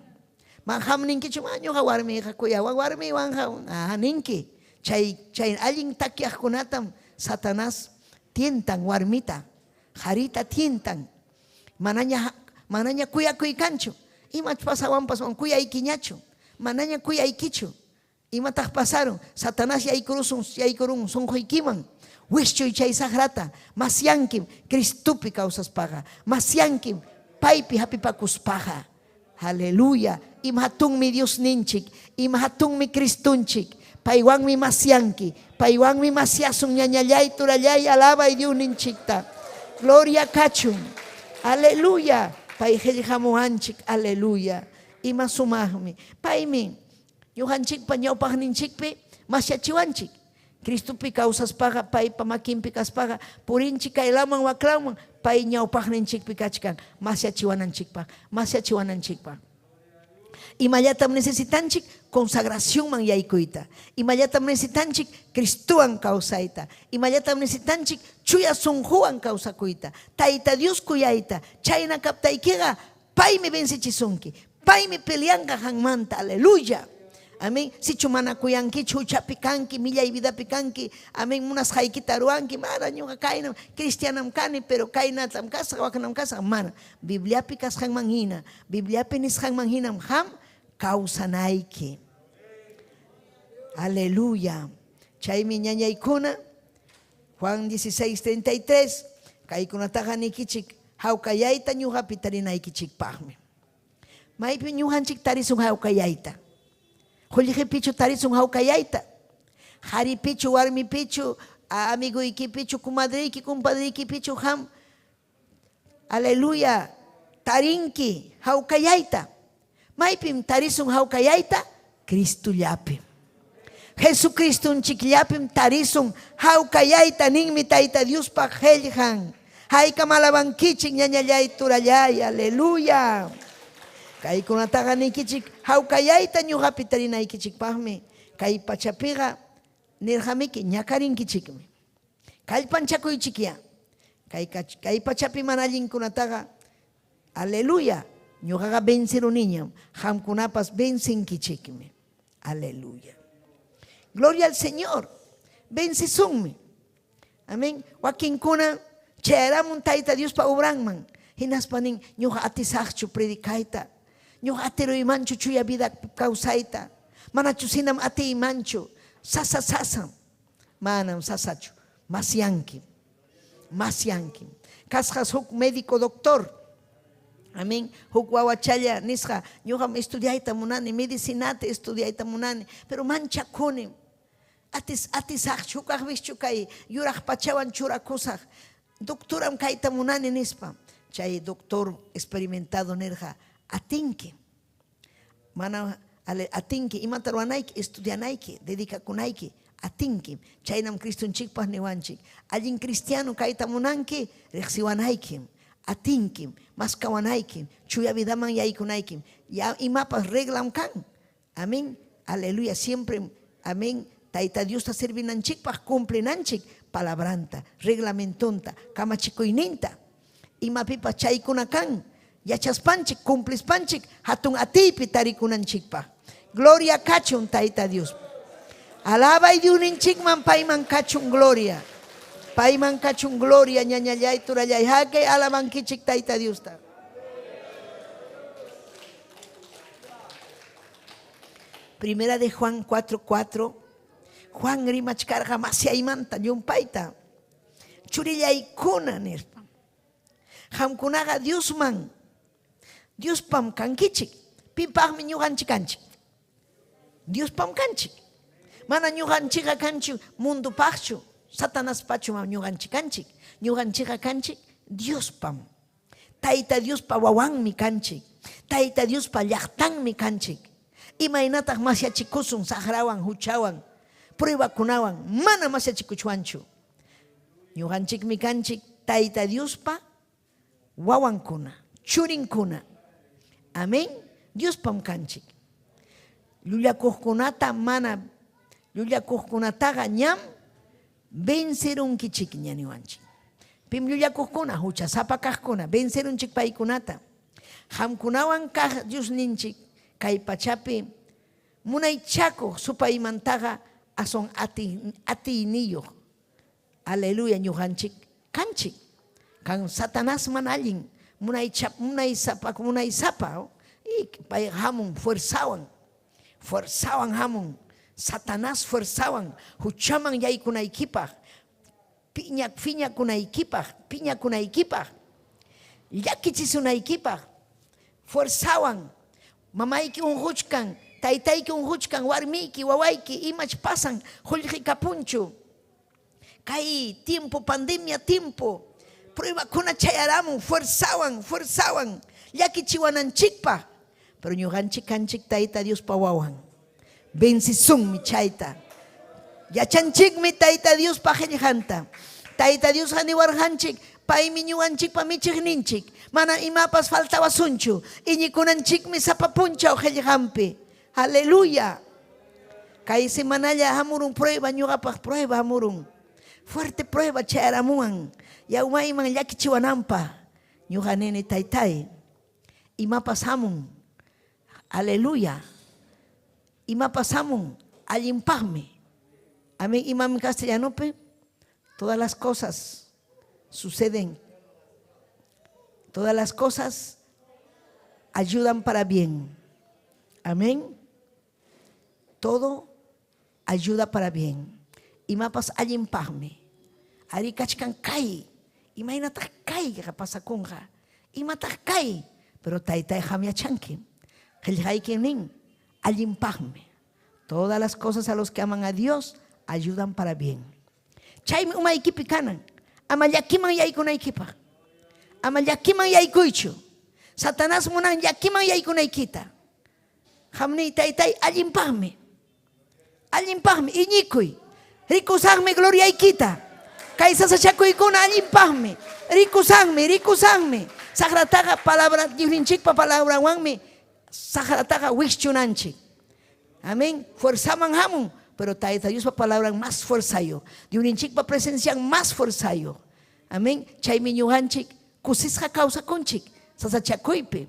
Man qam ninkichu, ma ñuqa warmiyqa kuyawan, warmiywanqa ah, ninki. Chay, chay allin takyaqkunatam Satanás tientan warmita, qarita tientan. Manaña, manaña kuyakuy kanchu. Imach pasawanpas man kuyaykiñachu. Manaña kuyaykichu. Imataq pasarun? Satanás yaykurusun, yaykurun sunquykiman. Wischuy chay saqrata, masyankim Cristopi kawsaspaqa, masyankim paypi hapipakuspaqa. Aleluya. Ima hatunmi Diosninchik, ima hatunmi Cristonchik. Paywanmi masyanki, paywanmi masyasun ñañallay, turallay, alabay Diosninchikta. Gloria kachun. Aleluya. Pay qillqamuwanchik. Aleluya. Ima sumaqmi. Paymi Ñuqanchikpa ñawpaqninchikpi masyachiwanchik. Cristopi kawsaspaqa, paypa makinpi kaspaqa, purinchik kaylaman waklaman, pay ñawpaqninchikpi kachkan masyachiwananchikpaq, masyachiwananchikpaq. Imallatam necesitanchik? Consagracionman yaykuyta. Imallatam necesitanchik? Cristowan kawsayta. Imallatam necesitanchik? Chuya sunquwan kawsakuyta. Tayta Dios kuyayta. Chayna kaptaykiqa paymi vencechisunki. Paymi peleanqa qanmanta. Aleluya. Amén. Sichu mana kuyankichu, huchapi kanki, millay vidapi kanki. Amén. Munasqaykita ruwanki. Mana ñuqa kaynam, cristianam kani, pero kaynatam kasaq, waknam kasaq. Mana. Bibliapi kasqanman hina, Bibliapi nisqanman hinam qam kawsanayki. Aleluya. Chaymi ñañaykuna, Juan 16:33, kaykunataqa nikichik hawkayayta ñuqapi tarinaykichikpaqmi. Maypi ñuqanchik tarisun hawkayayta? Qullqipichu tarisun hawkayayta? Qaripichu, warmipichu, amiguykipichu, comadreyki, compadreykipichu qam aleluya tarinki hawkayayta? Maypim tarisun hawkayayta? Cristollapim. Jesucristonchikllapim tarisun hawkayayta ninmi Tayta Diospa qellqan. Haykam alabankichik ñañallay turallay, aleluya. Kaykunataqa nikichik hawkayayta ñuqapi tarinaykichikpaqmi. Kay pachapiqa nirqamiki ñakarinkichikmi. Kallpanchakuychikyá. Kay, kay pachapi mana allinkunataqa Aleluya! Ñuqaqa venceruniñam, qamkunapas vencenkichikmi. Aleluya. Gloria al Señor. Vencesunmi. Amén. Wakinkuna chayaramun Tayta Diospa obranman. Hinaspa nin, ñuqa atisaqchu predicayta. Ñuqa atiruymanchu chuya vida kawsayta. Manachu sinam atiymanchu. Sasa sasam. Manam sasachu. Masyankim. Masyankim. Kasqas huk médico doctor. Amén. Huk wawachalla nisqa, ñuqam estudiayta munani, medicinata estudiayta munani, pero manchakunim. Atis atisaqchu, hukaqpischu kay yuraq pachawan churakusaq. Doctoram kayta munani nispa. Chay doctor experimentado nirqa, atinki. Mana atinki, imata ruwanayki, estudianayki, dedicakunayki, atinki. Chaynam Cristonchikpaq niwanchik. Allin cristiano kayta munanki, riqsiwanaykim, atinkim, maskawanaykim, chuya vidaman yaykunaykim. Ya imapas reglam kan. Amén. Aleluya. Siempre, amén. Tayta Diosta servinanchikpaq cumplinanchik palabranta, reglamentonta, kamachikuyninta. Imapipas chaykuna kan. Yachaspanchik, cumplispanchik, hatun atiypi tarikunanchikpaq. Gloria kachun Tayta Dios. Alabay Diosninchikman payman kachun gloria. Payman kachun gloria ñañallay turallay hakay alabankichik Tayta Diosta. Primera de Juan 4:4. Juan rimachkarqa masyaymanta llumpayta. Churillaykuna nispa. Qamkunaqa Diosman, Diospam kankichik. Pipaqmi ñuqanchik kanchik? Diospam kanchik. Mana ñuqanchikqa kanchu mundupaqchu, Satanaspachu ñuqanchik kanchik. Ñuqanchikqa kanchik Diospam. Tayta Diospa wawanmi kanchik. Tayta Diospa llaqtanmi kanchik. Imaynataq masyachikusun saqrawan, huchawan, pruebakunawan, mana masyachikuchwanchu. Ñuqanchikmi kanchik Tayta Diospa wawankuna, churinkuna. Amén. Diospam kanchik. Llullakuqkunata mana llullakuqkunataqa ñam vencerunkichikña niwanchik. Pim llullakuqkuna, huchasapa kaqkuna, vencerunchik paykunata. Qamkunawan kaq Diosninchik kay pachapi munaychakuq supaymantaqa aswan atiyniyuq. Aleluya, ñuqanchik kanchik. Kan Satanás mana allin, munaysapa, munaysapa, y pay hamun fuerzawan, fuerzawan hamun. Satanás fuerzawan huchaman yaykunaykipaq, piñakunaykipaq, piñakunaykipaq, llakichisunaykipaq, fuerzawan. Mamayki unquchkan, taytayki unquchkan, warmiyki, wawayki, imach pasan, qullqi kapunchu. Kay tiempo, pandemia tiempo, pruebakuna chayaramun, fuerzawan, fuerzawan, llakichiwananchikpaq. Pero ñuqanchik kanchik Tayta Diospa wawan. Vencisunmi chayta. Yachanchikmi Tayta Diospa qillqanta. Tayta Diosqa niwarqanchik, paymi ñuqanchikpa michiqninchik. Mana imapas faltawasunchu. Iñikunanchikmi sapa punchaw qillqanpi. Aleluya. Kay semanalla hamurun prueba, ñuqapaq prueba hamurun. Fuerte prueba chayaramuwan. Yawmayman llakichiwananpaq. Ñuqa nini taytay. Imapas hamun. Aleluya. Imapas hamun. Allinpaqmi. Amén. Imam castellanopi. Todas las cosas suceden. Todas las cosas ayudan para bien. Amén. Todo ayuda para bien. Imapas allinpaqmi. Ari kachkan kay. Imaynataq kayqa pasakunqa. Imataq kay. Pero taytay qam yachanki. Qillqayki nin allinpaqmi. Todas las cosas a los que aman a Dios ayudan para bien. Chaymi umaykipi kanan. Ama llakiman yaykunaykipaq. Ama llakiman yaykuychu. Satanás munan llakiman yaykunaykita. Qam niy taytay allinpaqmi. Allinpaqmi iñikuy. Rikusaqmi gloriaykita. Kay sasachakuykuna allinpaqmi. Rikusaqmi, rikusaqmi. Saqrataqa palabra Diosninchikpa palabranwanmi saqrataqa wischunanchik. Amén. Fuerzaman hamun, pero Tayta Diospa palabran más fuerzayo. Diosninchikpa presencian más fuerzayo. Amén. Chaymi ñuqanchik kusisqa kawsakunchik sasachakuypi.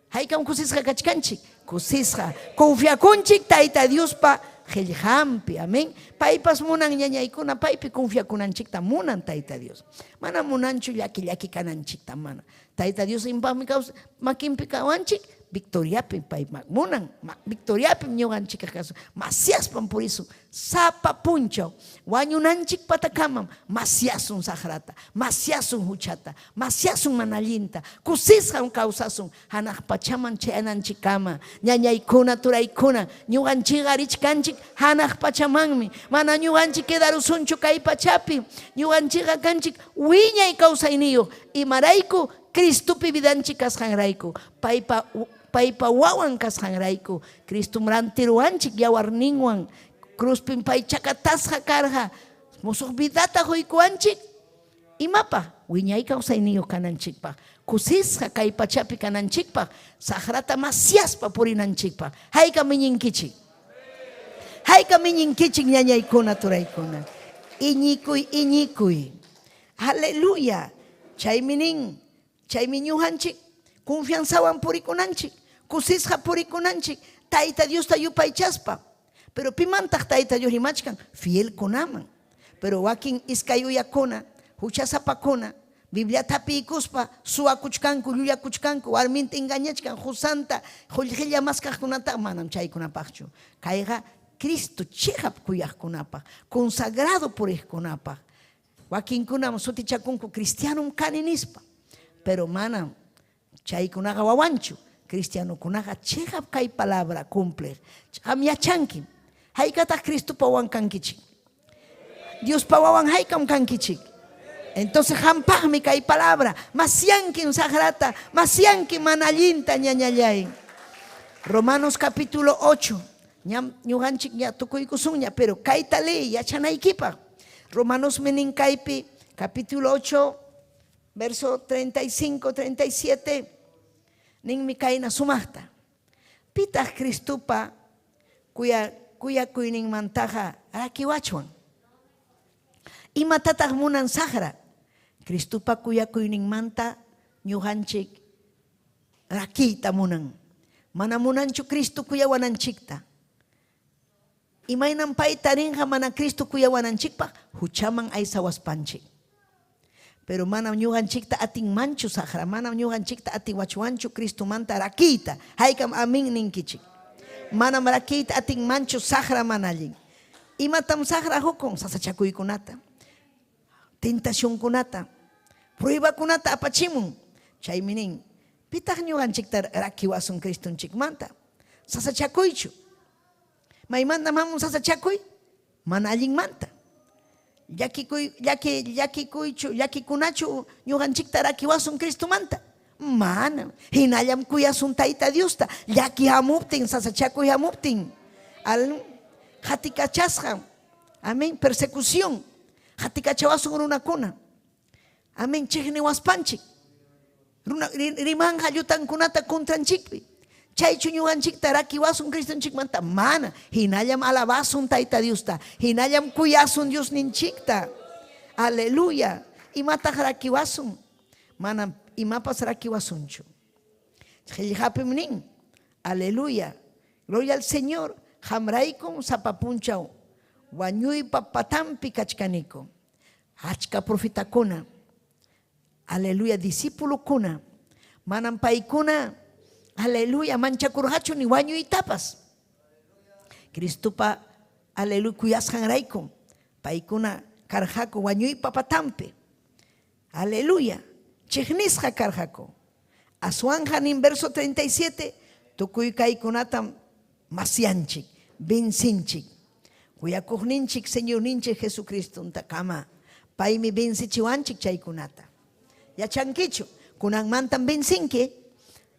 Haykam kusisqa kachkanchik? Kusisqa. Confiakunchik Tayta Diospa qillqanpi. Amén. Paypas munan ñañaykuna, paypi confiakunanchikta munan Tayta Dios. Mana munanchu llaki llaki kananchikta mana. Tayta Dios impaqmi makinpi kawanchik, Victoriapim pay munan, victoriapim ñuqanchikqa kasun. Masyaspam purisun sapa punchaw wañunanchik patakamam masyasun saqrata, masyasun huchata, masyasun mana allinta, kusisqam kawsasun hanaq pachaman chayananchikkama. Ñañaykuna, turaykuna, ñuqanchikqa richkanchik hanaq pachamanmi. Mana ñuqanchik quedarusunchu kay pachapi. Ñuqanchikqa kanchik wiñay kawsayniyuq. Imarayku? Cristopi vidanchik kasqanrayku, paypa paypa wawan kasqanrayku. Cristom rantiruwanchik yawarninwan. Cruzpim pay chakatasqa karqa. Musuq vidata quykuwanchik. Imapaq? Wiñay kawsayniyuq kananchikpaq, kusisqa kay pachapi kananchikpaq, saqrata masyaspa purinanchikpaq. Haykam iñinkichik? Haykam iñinkichik ñañaykuna, turaykuna? Iñikuy, iñikuy. Aleluya. Chaymi nin, chaymi ñuqanchik confianzawan purikunanchik, kusisqa purikunanchik, Tayta Diosta yupaychaspa. Pero pimantaq Tayta Dios rimachkan? Fielkunaman. Pero wakin iskay uyakuna, huchasapakuna, Bibliata hapiykuspa suwakuchkanku, llullakuchkanku, warminta engañachkan, qusanta, qullqilla maskaqkunataqa manam chaykunapaqchu. Kayqa Cristo chiqap kuyaqkunapaq, consagrado puriqkunapaq. Wakinkunam sutichakunku cristianom kani nispa, pero manam chaykunaqa wawanchu. Cristianokunaqa chiqap kay palabra cumpliq. Qam yachankim. Haykataq Cristopa wawan kankichik? Diospa wawan haykam kankichik? Entonces qampaqmi kay palabra. Masyankim saqrata, masyankim mana allinta ñañallay. Romanos capítulo 8. Ñam ñuqanchik ña tukuykusunña, pero kayta leey yachanaykipaq. Romanosmi nin kaypi, capítulo 8, verso 35, 37, ninmi kayna sumaqta. Pitaq Cristopa kuya kuyakuyninmantaqa rakiwachwan? Imatataq munan saqra? Cristopa kuyakuyninmanta ñuqanchik rakiyta munan. Mana munanchu Cristo kuyawananchikta. Imaynam pay tarinqa mana Cristo kuyawananchikpaq? Huchaman aysawaspanchik. Pero manam ñuqanchikta atinmanchu saqra, manam ñuqanchikta atiwachwanchu Cristomanta rakiyta. Haykam amén ninkichik. Manam rakiyta atinmanchu saqra mana allin. Imatam saqra hukun? Sasachakuykunata, tentacionkunata, pruebakunata apachimun. Chaymi nin, pitaq ñuqanchikta rakiwasun Cristonchikmanta? Sasachakuychu. Maymantam hamun sasachakuy? Mana allinmanta. Llakikuy, llaki, llakikuychu, llakikunachu ñuqanchikta rakiwasun Cristomanta? Manam. Hinallam kuyasun Tayta Diosta. Llaki hamuptin, sasachakuy hamuptin. Al qatikachasqan. Amén. Persecución. Qatikachawasun runakuna. Amén. Chiqniwaspanchik. Runa, rimanqa llutankunata contranchikpi. Chaychu ñuqanchikta rakiwasun Cristonchikmanta? Mana. Hinallam alabasun Tayta Diosta. Hinallam kuyasun Diosninchikta. Aleluya. Imataq rakiwasun? Manam imapas rakiwasunchu. Qillqapim nin, Aleluya. Gloria al Señor. Qamraykum sapa punchaw wañuypa patanpi kachkaniku. Achka profetakuna, aleluya, discipulokuna, manam paykuna, aleluya, manchakurqachu ni wañuytapas. Cristopa, aleluya, kuyasqanraykum paykuna karqaku wañuypa patanpi. Aleluya, chiqnisqa karqaku. Aswanqa nin verso 37, tukuy kaykunatam masyanchik, vencinchik. Kuyakuqninchik Señorninchik Jesucristontakama, paymi vencichiwanchik chaykunata. Yachankichu? Kunanmantam vencinki.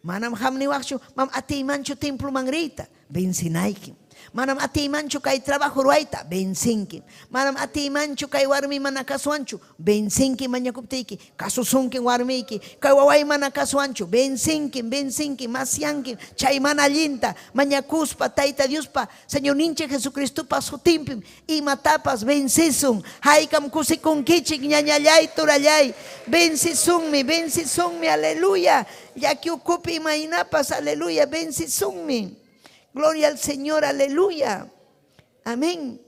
Manam qam niwaqchu, mam atiymanchu temploman riyta, vencinaykim. Manam atiymanchu kay trabajo ruwayta, vencinkim. Manam atiymanchu kay warmi mana kasuwanchu, vencinkim mañakuptiyki, kasusunkim warmiyki. Kay waway mana kasuwanchu, vencinkim, vencinkim, masyankim chay mana allinta mañakuspa Tayta Diospa, Señorninchik Jesucristopa sutinpim imatapas vencisun. Haykam kusikunkichik, ñañallay, turallay, vencisunmi, vencisunmi, aleluya. Llaki ukupi imaynapas, aleluya, vencisunmi. Gloria al Señor, aleluya. Amén.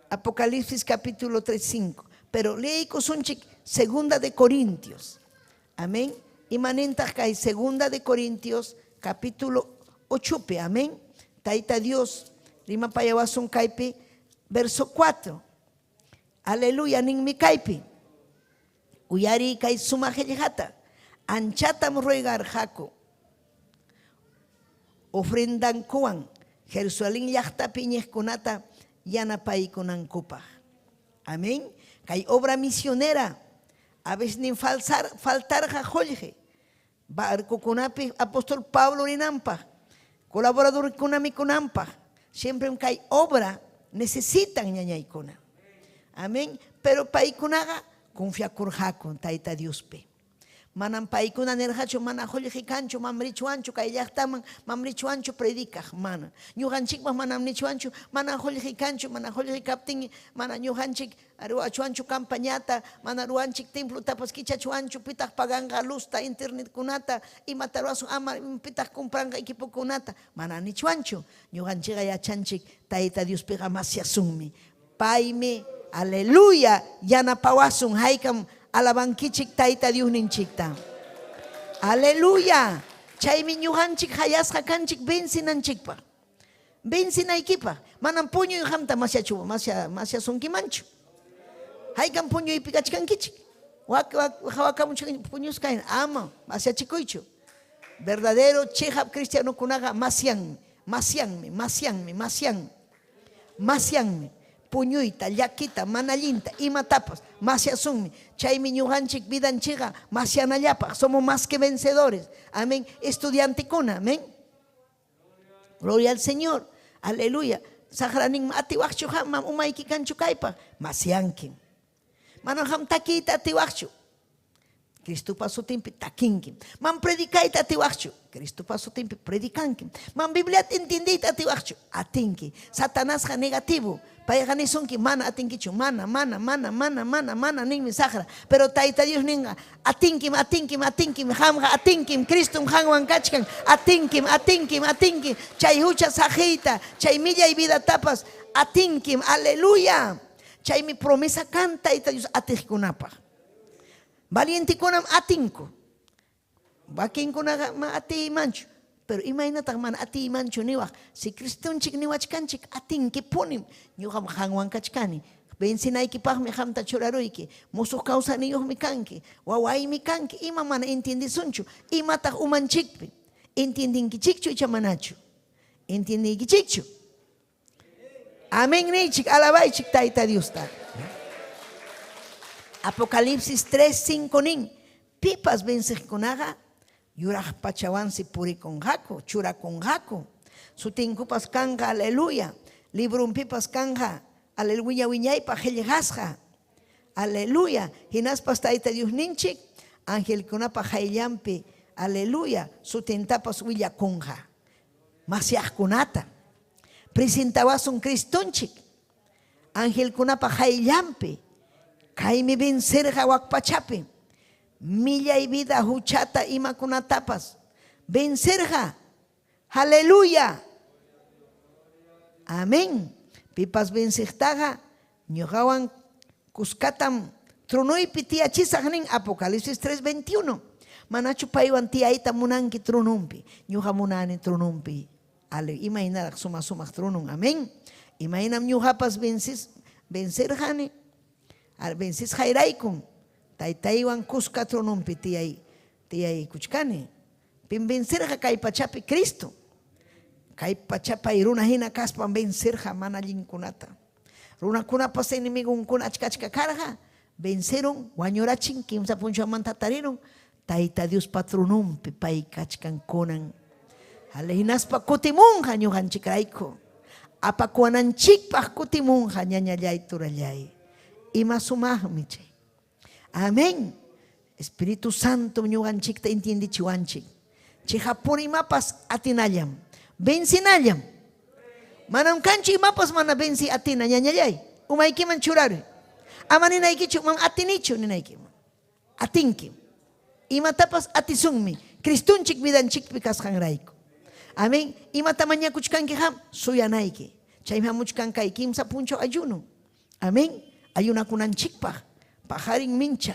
Apocalipsis capítulo 3, 5. Pero leeykusunchik Segunda de Corintios. Amén. Imanintaq kay Segunda de Corintios. Capítulo 8pi, amén. Tayta Dios rimapayawasun kaypi verso 4. Aleluya ninmi kaypi. Uyariy kay sumaq qillqata. Anchatam ruegarqaku ofrendankuwan Jerusalén llaqtapi iñiqkunata yanapaykunankupaq. Amén. Kay obra misionera a veces falsar, faltarqa qullqi. Barcokunapi apóstol Pablo rinanpaq, colaboradorkuna mikunanpaq. Siempre kay obra necesitan ñañaykuna. Amén. Pero paykunaqa confiakurqaku Tayta Diospi. Manam paykuna nirqachu mana qullqi kanchu, mam richuanchu kay llaqtaman, mam richuanchu predicaq, mana. Ñuqanchikpas manam nichuanchu mana qullqi kanchu, mana qullqi kaptin mana ñuqanchik ruwachuanchu campañata, mana ruwanchik templotapas kichachuanchu, pitaq paganqa luzta, internetkunata, imata ruwasun, ama pitaq compranqa equipokunata, mana nichuanchu. Ñuqanchikqa yachanchik Tayta Diospiqa masyasunmi. Paymi, aleluya, yanapawasun haykam alabankichik Tayta Diosninchikta. Aleluya. Chaymi ñuqanchik hayasqa kanchik vencinanchikpaq. Vencinaykipaq. Manam puñuy qamta masyachu masya masyasunkimanchu. Haykam puñuypi kachkankichik. Wak wak hawakamuchkan puñusqa ama masyachikuychu. Verdadero chiqap cristianokunaqa masyanmi, masyanmi, masyanmi, masyanmi. Masyanmi puñuyta, llakita, mana allinta, imatapas masyasunmi. Chaymi ñuqanchik vidanchikqa masyanallapaq. Somos más que vencedores. Amén. Estudiantekuna, amén. Gloria al Señor. Aleluya. Saqra ninman atiwaqchu qam umayki kanchu kaypaq masyankim. Manam qam takiyta atiwaqchu. Cristopa sutinpi takinkim. Man predicayta atiwaqchu. Cristopa sutinpi predicankim. Man Bibliata entiendeyta atiwaqchu. Atinki. Satanasqa negativo. Payqa nisunki mana atinkichu. Mana, mana, mana, mana, mana, mana ninmi saqra. Pero Tayta Dios ninqa atinkim, atinkim, atinkim. Qamqa atinkim. Cristom qanwan kachkan. Atinkim, atinkim, atinkim. Chay hucha saqiyta, chay millay vidatapas atinkim. Aleluya. Chaymi promesa kan Tayta Dios atiqkunapaq. Valientekunam atinku. Wakinkunaqa ma atiymanchu. Pero imaynataq mana atiymanchu niwaq. Si Cristonchik niwachkanchik atinkipunim. Ñuqam qanwan kachkani. Vencinaykipaqmi qamta churaruyki. Musuq kawsaniyuqmi kanki. Wawaymi kanki. Ima mana entiendesunchu. Imataq umanchikpi. Entiendinkichikchu icha manachu. Entiendiykichikchu. Amén niychik, alabaychik Tayta Diosta. Apocalipsis 3, 5 nin, pipas venciqkunaqa yuraq pachawansi purikunqaku, churakunqaku. Sutinkupas kanqa, aleluya. Librunpipas kanqa, aleluya wiñaypaq qillqasqa. Aleluya. Hinaspas Tayta Diosninchik angelkunapa qayllanpi, aleluya, sutintapas willakunqa. Masyaqkunata. Presentawasun Cristonchik angelkunapa qayllanpi. Kaymi vencerqa wak pachapi. Millay vida huchata imakunatapas vencerqa. Aleluya. Amén. Pipas venciqtaqa ñuqawan kuskatam tronoypi tiyachisaq nin Apocalipsis 3:21. Manachu paywan tiyayta munanki trononpi. Ñuqa munani trononpi. Ale, imaynaraq suma sumaq tronon. Amén. Imaynam ñuqapas vencis vencerqani. Vencisqayraykum taytaywan kuska trononpi tiyay tiyaykuchkani. Pim vencerqa kay pachapi Cristo. Kay pachapay runa hina kaspan vencerqa mana allinkunata. Runakunapas enemigonkuna achka-achka karqa, vencerun, wañurachin, kimsa punchawmanta tarirun, Tayta Diospa trononpi pay kachkan kunan. Hinaspa kutimunqa ñuqanchikrayku. Apakuwananchikpaq kutimunqa ñañallay turallay. Ima sumaqmi chay. Amén. Espíritu Santo ñuqanchikta entiendichiwanchik. Chiqapuni imapas atinallam, vencinallam. Manam kanchu imapas mana venci atina ñañallay. Umaykiman churaruy. Ama ninaykichu, man atinichu ninaykiman. Atinkim. Imatapas atisunmi. Cristonchik vidanchikpi kasqanrayku. Amén. Imata mañakuchkanki qam suyanayki. Chaymi hamuchkan kay kimsa punchaw ayuno. Amén. Ayunakunanchikpaq. Pajarin mincha.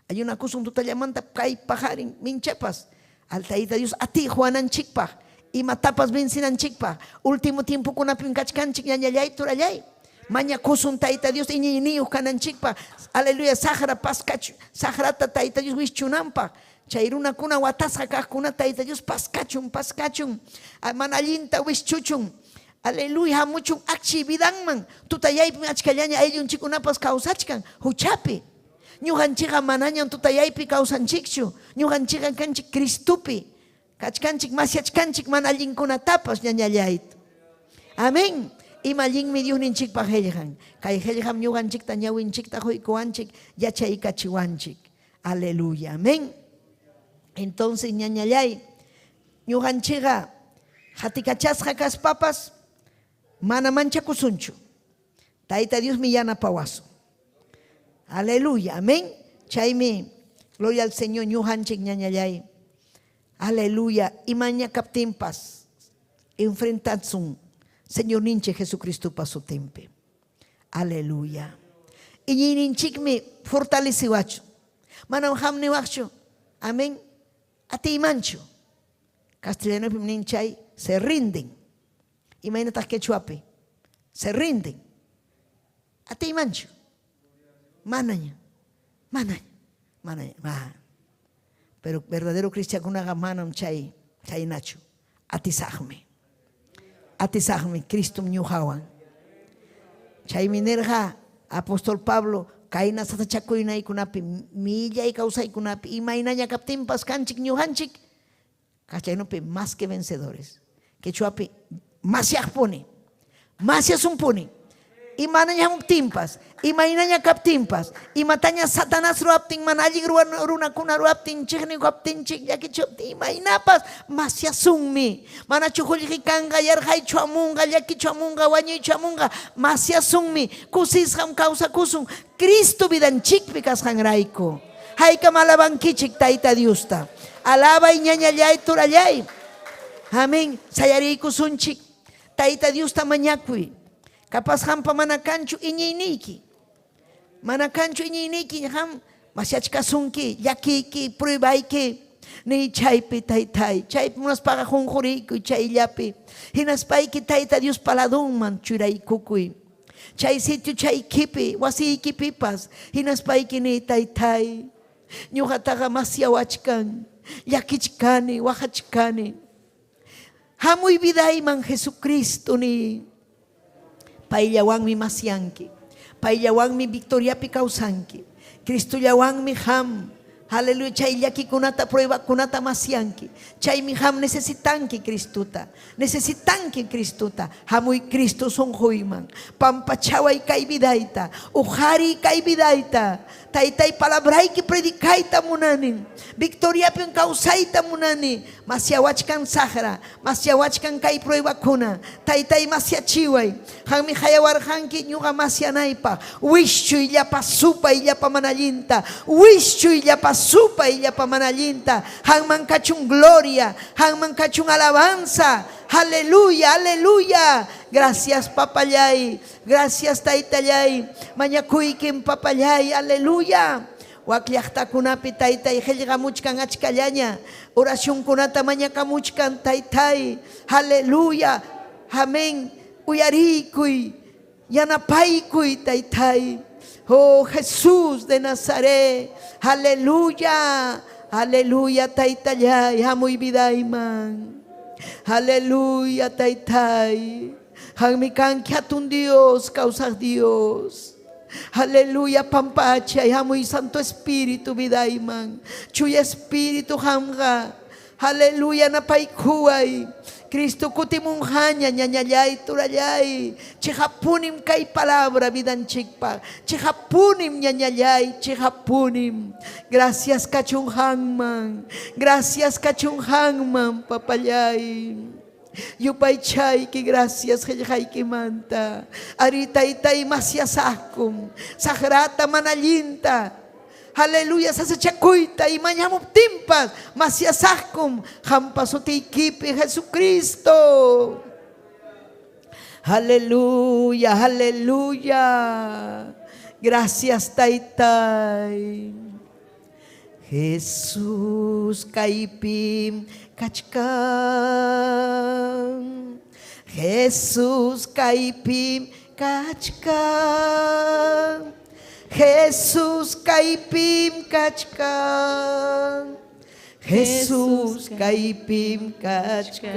Ayunakusun tutallamanta kay pajarin minchapas. Al Tayta Dios atiqwananchikpaq, imatapas vencinanchikpaq. Último tiempokunapim kachkanchik ñañallay turallay. Mañakusun Tayta Dios iñiyniyuq kananchikpaq. Aleluya, saqra paskachu, saqrata Tayta Dios wischunanpaq. Chay runakuna watasqa kaqkuna Tayta Dios paskachun, paskachun. Mana allinta wischuchun. Aleluya, hamuchun akchiy vidanman. Tutayaypim achkallaña ayllunchikkunapas kawsachkan huchapi. Ñuqanchikqa manañam tutayaypi kawsanchikchu. Ñuqanchikqa kanchik Cristopi. Kachkanchik, masyachkanchik mana allinkunatapas ñañallay. Amén. Ima allinmi Diosninchikpa qillqan. Kay qillqam ñuqanchikta ñawinchikta quykuwanchik, yachaykachiwanchik. Aleluya. Amén. Entonces ñañallay, ñuqanchikqa qatikachasqa kaspapas mana manchakusunchu. Tayta Diosmi yanapawasun. Aleluya, amén. Chaymi, gloria al Señor, ñuqanchik ñañallay. Aleluya, imaña kaptinpas enfrentasun Señorninchik Jesucristopa sutinpi. Aleluya. Iñiyninchikmi fortaleciwachu. Manam qam niwaqchu. Amén. Atiymanchu. Castellanopim nin chay se rinden. Imaynataq quechuapi? Se rinden. Atiymanchu. Manaña. Manaña. Manaña. Ma. Pero verdadero cristiakunaqa manam chay chaynachu. Atisaqmi. Atisaqmi Cristom ñuqawan. Chaymi nirqa apóstol Pablo kayna sasachakuynaykunapi, millay kawsaykunapi, imaynaña kaptinpas kanchik ñuqanchik, castellanopi más que vencedores. Quechuapi masyaqpuni, masyasunpuni. Imanaña hamuptinpas, imaynaña kaptinpas, imataña Satanás ruwaptin, mana allin runakuna ruwaptin, chiqnikuptinchik, llakichuptin, imaynapas masyasunmi. Manachu qullqi kanqa, yarqaychu hamunqa, llakichu hamunqa, wañuychu hamunqa, masyasunmi. Kusisqam kawsakusun Cristo vidanchikpi kasqanrayku. Haykam alabankichik Tayta Diosta. Alabay ñañallay turallay. Amén. Sayariykusunchik. Tayta Diosta mañakuy. Capaz qampa mana kanchu iñiyniyki. Mana kanchu iñiyniyki qam masyachkasunki, llakiyki, pruebayki. Niy chaypi taytay, chaypi munaspaqa qunquriykuy chayllapi. Hinaspayki Tayta Diospa ladunman churaykukuy. Chay sitio chaykipi, wasiykipipas, hinaspayki niy taytay, ñuqataqa masyawachkan, llakichkani, waqachkani. Hamuy vidayman Jesucristo ni. Payllawanmi masyanki. Payllawanmi victoriapi kawsanki. Cristollawanmi qam. Aleluya, chay llakikunata, pruebakunata masyanki. Chaymi qam necesitanki Cristota. Necesitanki Cristota. Hamuy Cristo sunquyman. Pampachaway kay vidayta. Uqariy kay vidayta. Taytay palabrayki predicayta munani. Victoriapim kawsayta munani. Masyawachkan saqra, masyawachkan kay pruebakuna. Taytay masyachiway. Qammi qayawarqanki ñuqa masyanaypaq. Wischuy llapa supay llapa mana allinta. Wischuy llapa supay llapa mana allinta. Qamman kachun gloria, qamman kachun alabanza. Aleluya, aleluya. Gracias papallay, gracias taytallay. Mañakuykim papallay, aleluya. Wak llaqtakunapi taytay qillqamuchkan achkallaña oracionkunata mañakamuchkan taytay. Aleluya. Amén. Uyariykuy, yanapaykuy taytay. Oh Jesús de Nazaret. Aleluya. Aleluya taytallay, hamuy vidayman. Aleluya taytay. Qammi kanki hatun Dios, kawsaq Dios. Aleluya, pampachay, hamuy Santo Espíritu vidayman. Chuya Espíritu qamqa. Aleluya, napaykuway. Cristo kutimunqaña, ñañallay, turallay. Chiqapunim kay palabra vidanchikpaq. Chiqapunim ñañallay, chiqapunim. Gracias kachun qamman. Gracias kachun qamman, papallay. Yupaychayki gracias qillqaykimanta. Ari taytay masyasaqkum. Saqrata mana allinta. Aleluya, sasachakuyta imañamuptinpas masyasaqkum qampa sutiykipi Jesucristo. Aleluya, aleluya. Gracias taytay. Jesus kaypim kachkan. Jesus kaypim kachkan. Jesus kaypim kachkan. Jesus kaypim kachkan.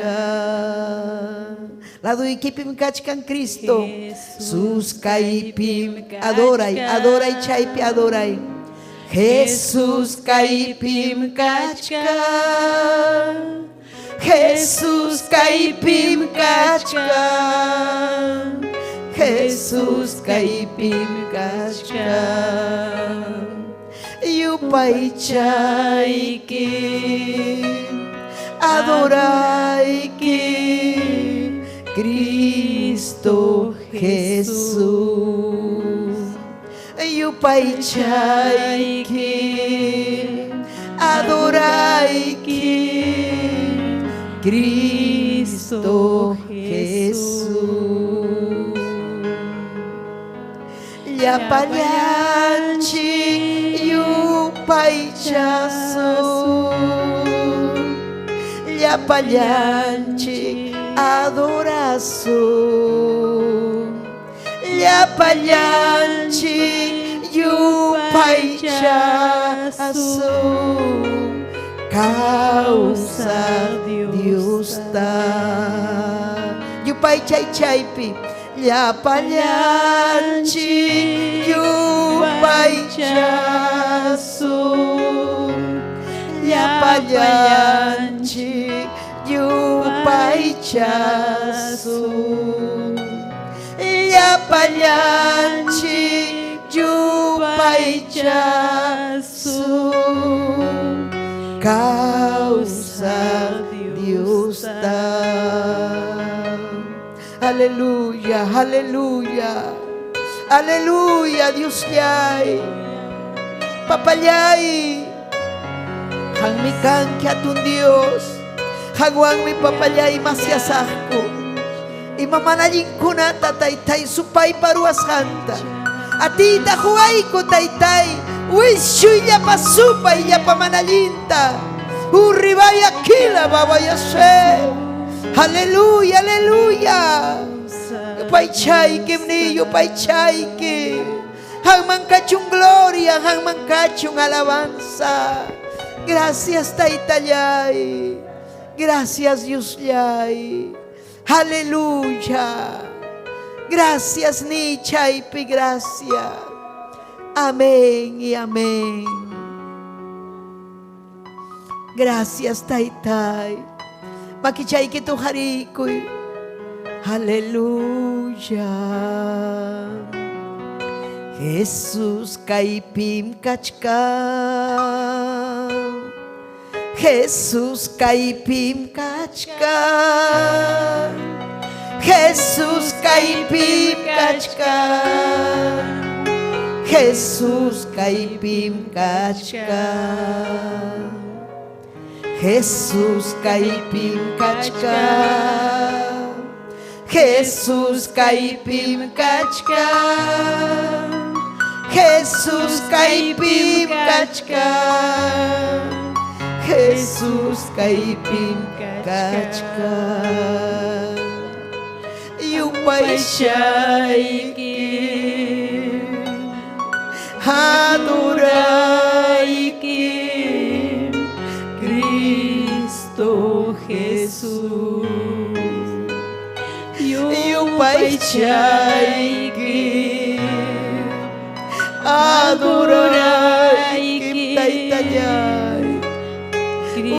Laduykipim kachkan Cristo. Jesus kaypim adoray, adoray chaypi adoray. Jesus kaypim kachkan. Jesus kaypim kachkan. Jesus kaypim kachkan. Yupaychayki, adorayki, Cristo Jesús. Yupaychayki, adorayki, Cristo Jesús. Llapallanchik yupaychasun, llapallanchik adorasun, llapallanchik yupaychasun, kawsaq Diosta. Yupaychay chaypi llapallanchik yupaychasun, llapallanchik yupaychasun, llapallanchik yupaychasun, kawsaq Diosta. Aleluya, aleluya, aleluya, Dios yay, papallay, hanmi kanki atun Dios, hanwanmi papallay masyasaqku, ima manallinkunata taytay supay paruwasqanta, atiyta huwayku taytay, wischuy llapa supay llapa manallinta, urribaya kila babayase. Aleluya, aleluya. Yupaychayki mni, yupaychayki. Hanman kachun gloria, hanman kachun alabanza. Gracias Taytallay. Gracias Diosllay. Aleluya. Gracias ni chaypi, gracias. Amén y amén. Gracias Taytay. Makichayki tuharikuy. Aleluya. Jesus kaypim kachkan. Jesus kaypim kachkan. Jesus kaypim kachkan. Jesus kaypim kachkan. Jesus kaypim kachkan. Jesus kaypim kachkan. Jesus kaypim kachkan. Jesus kaypim kachkan. Yupaychayki, adorayki, Cristo Jesús. Yupaychayki, adorayki,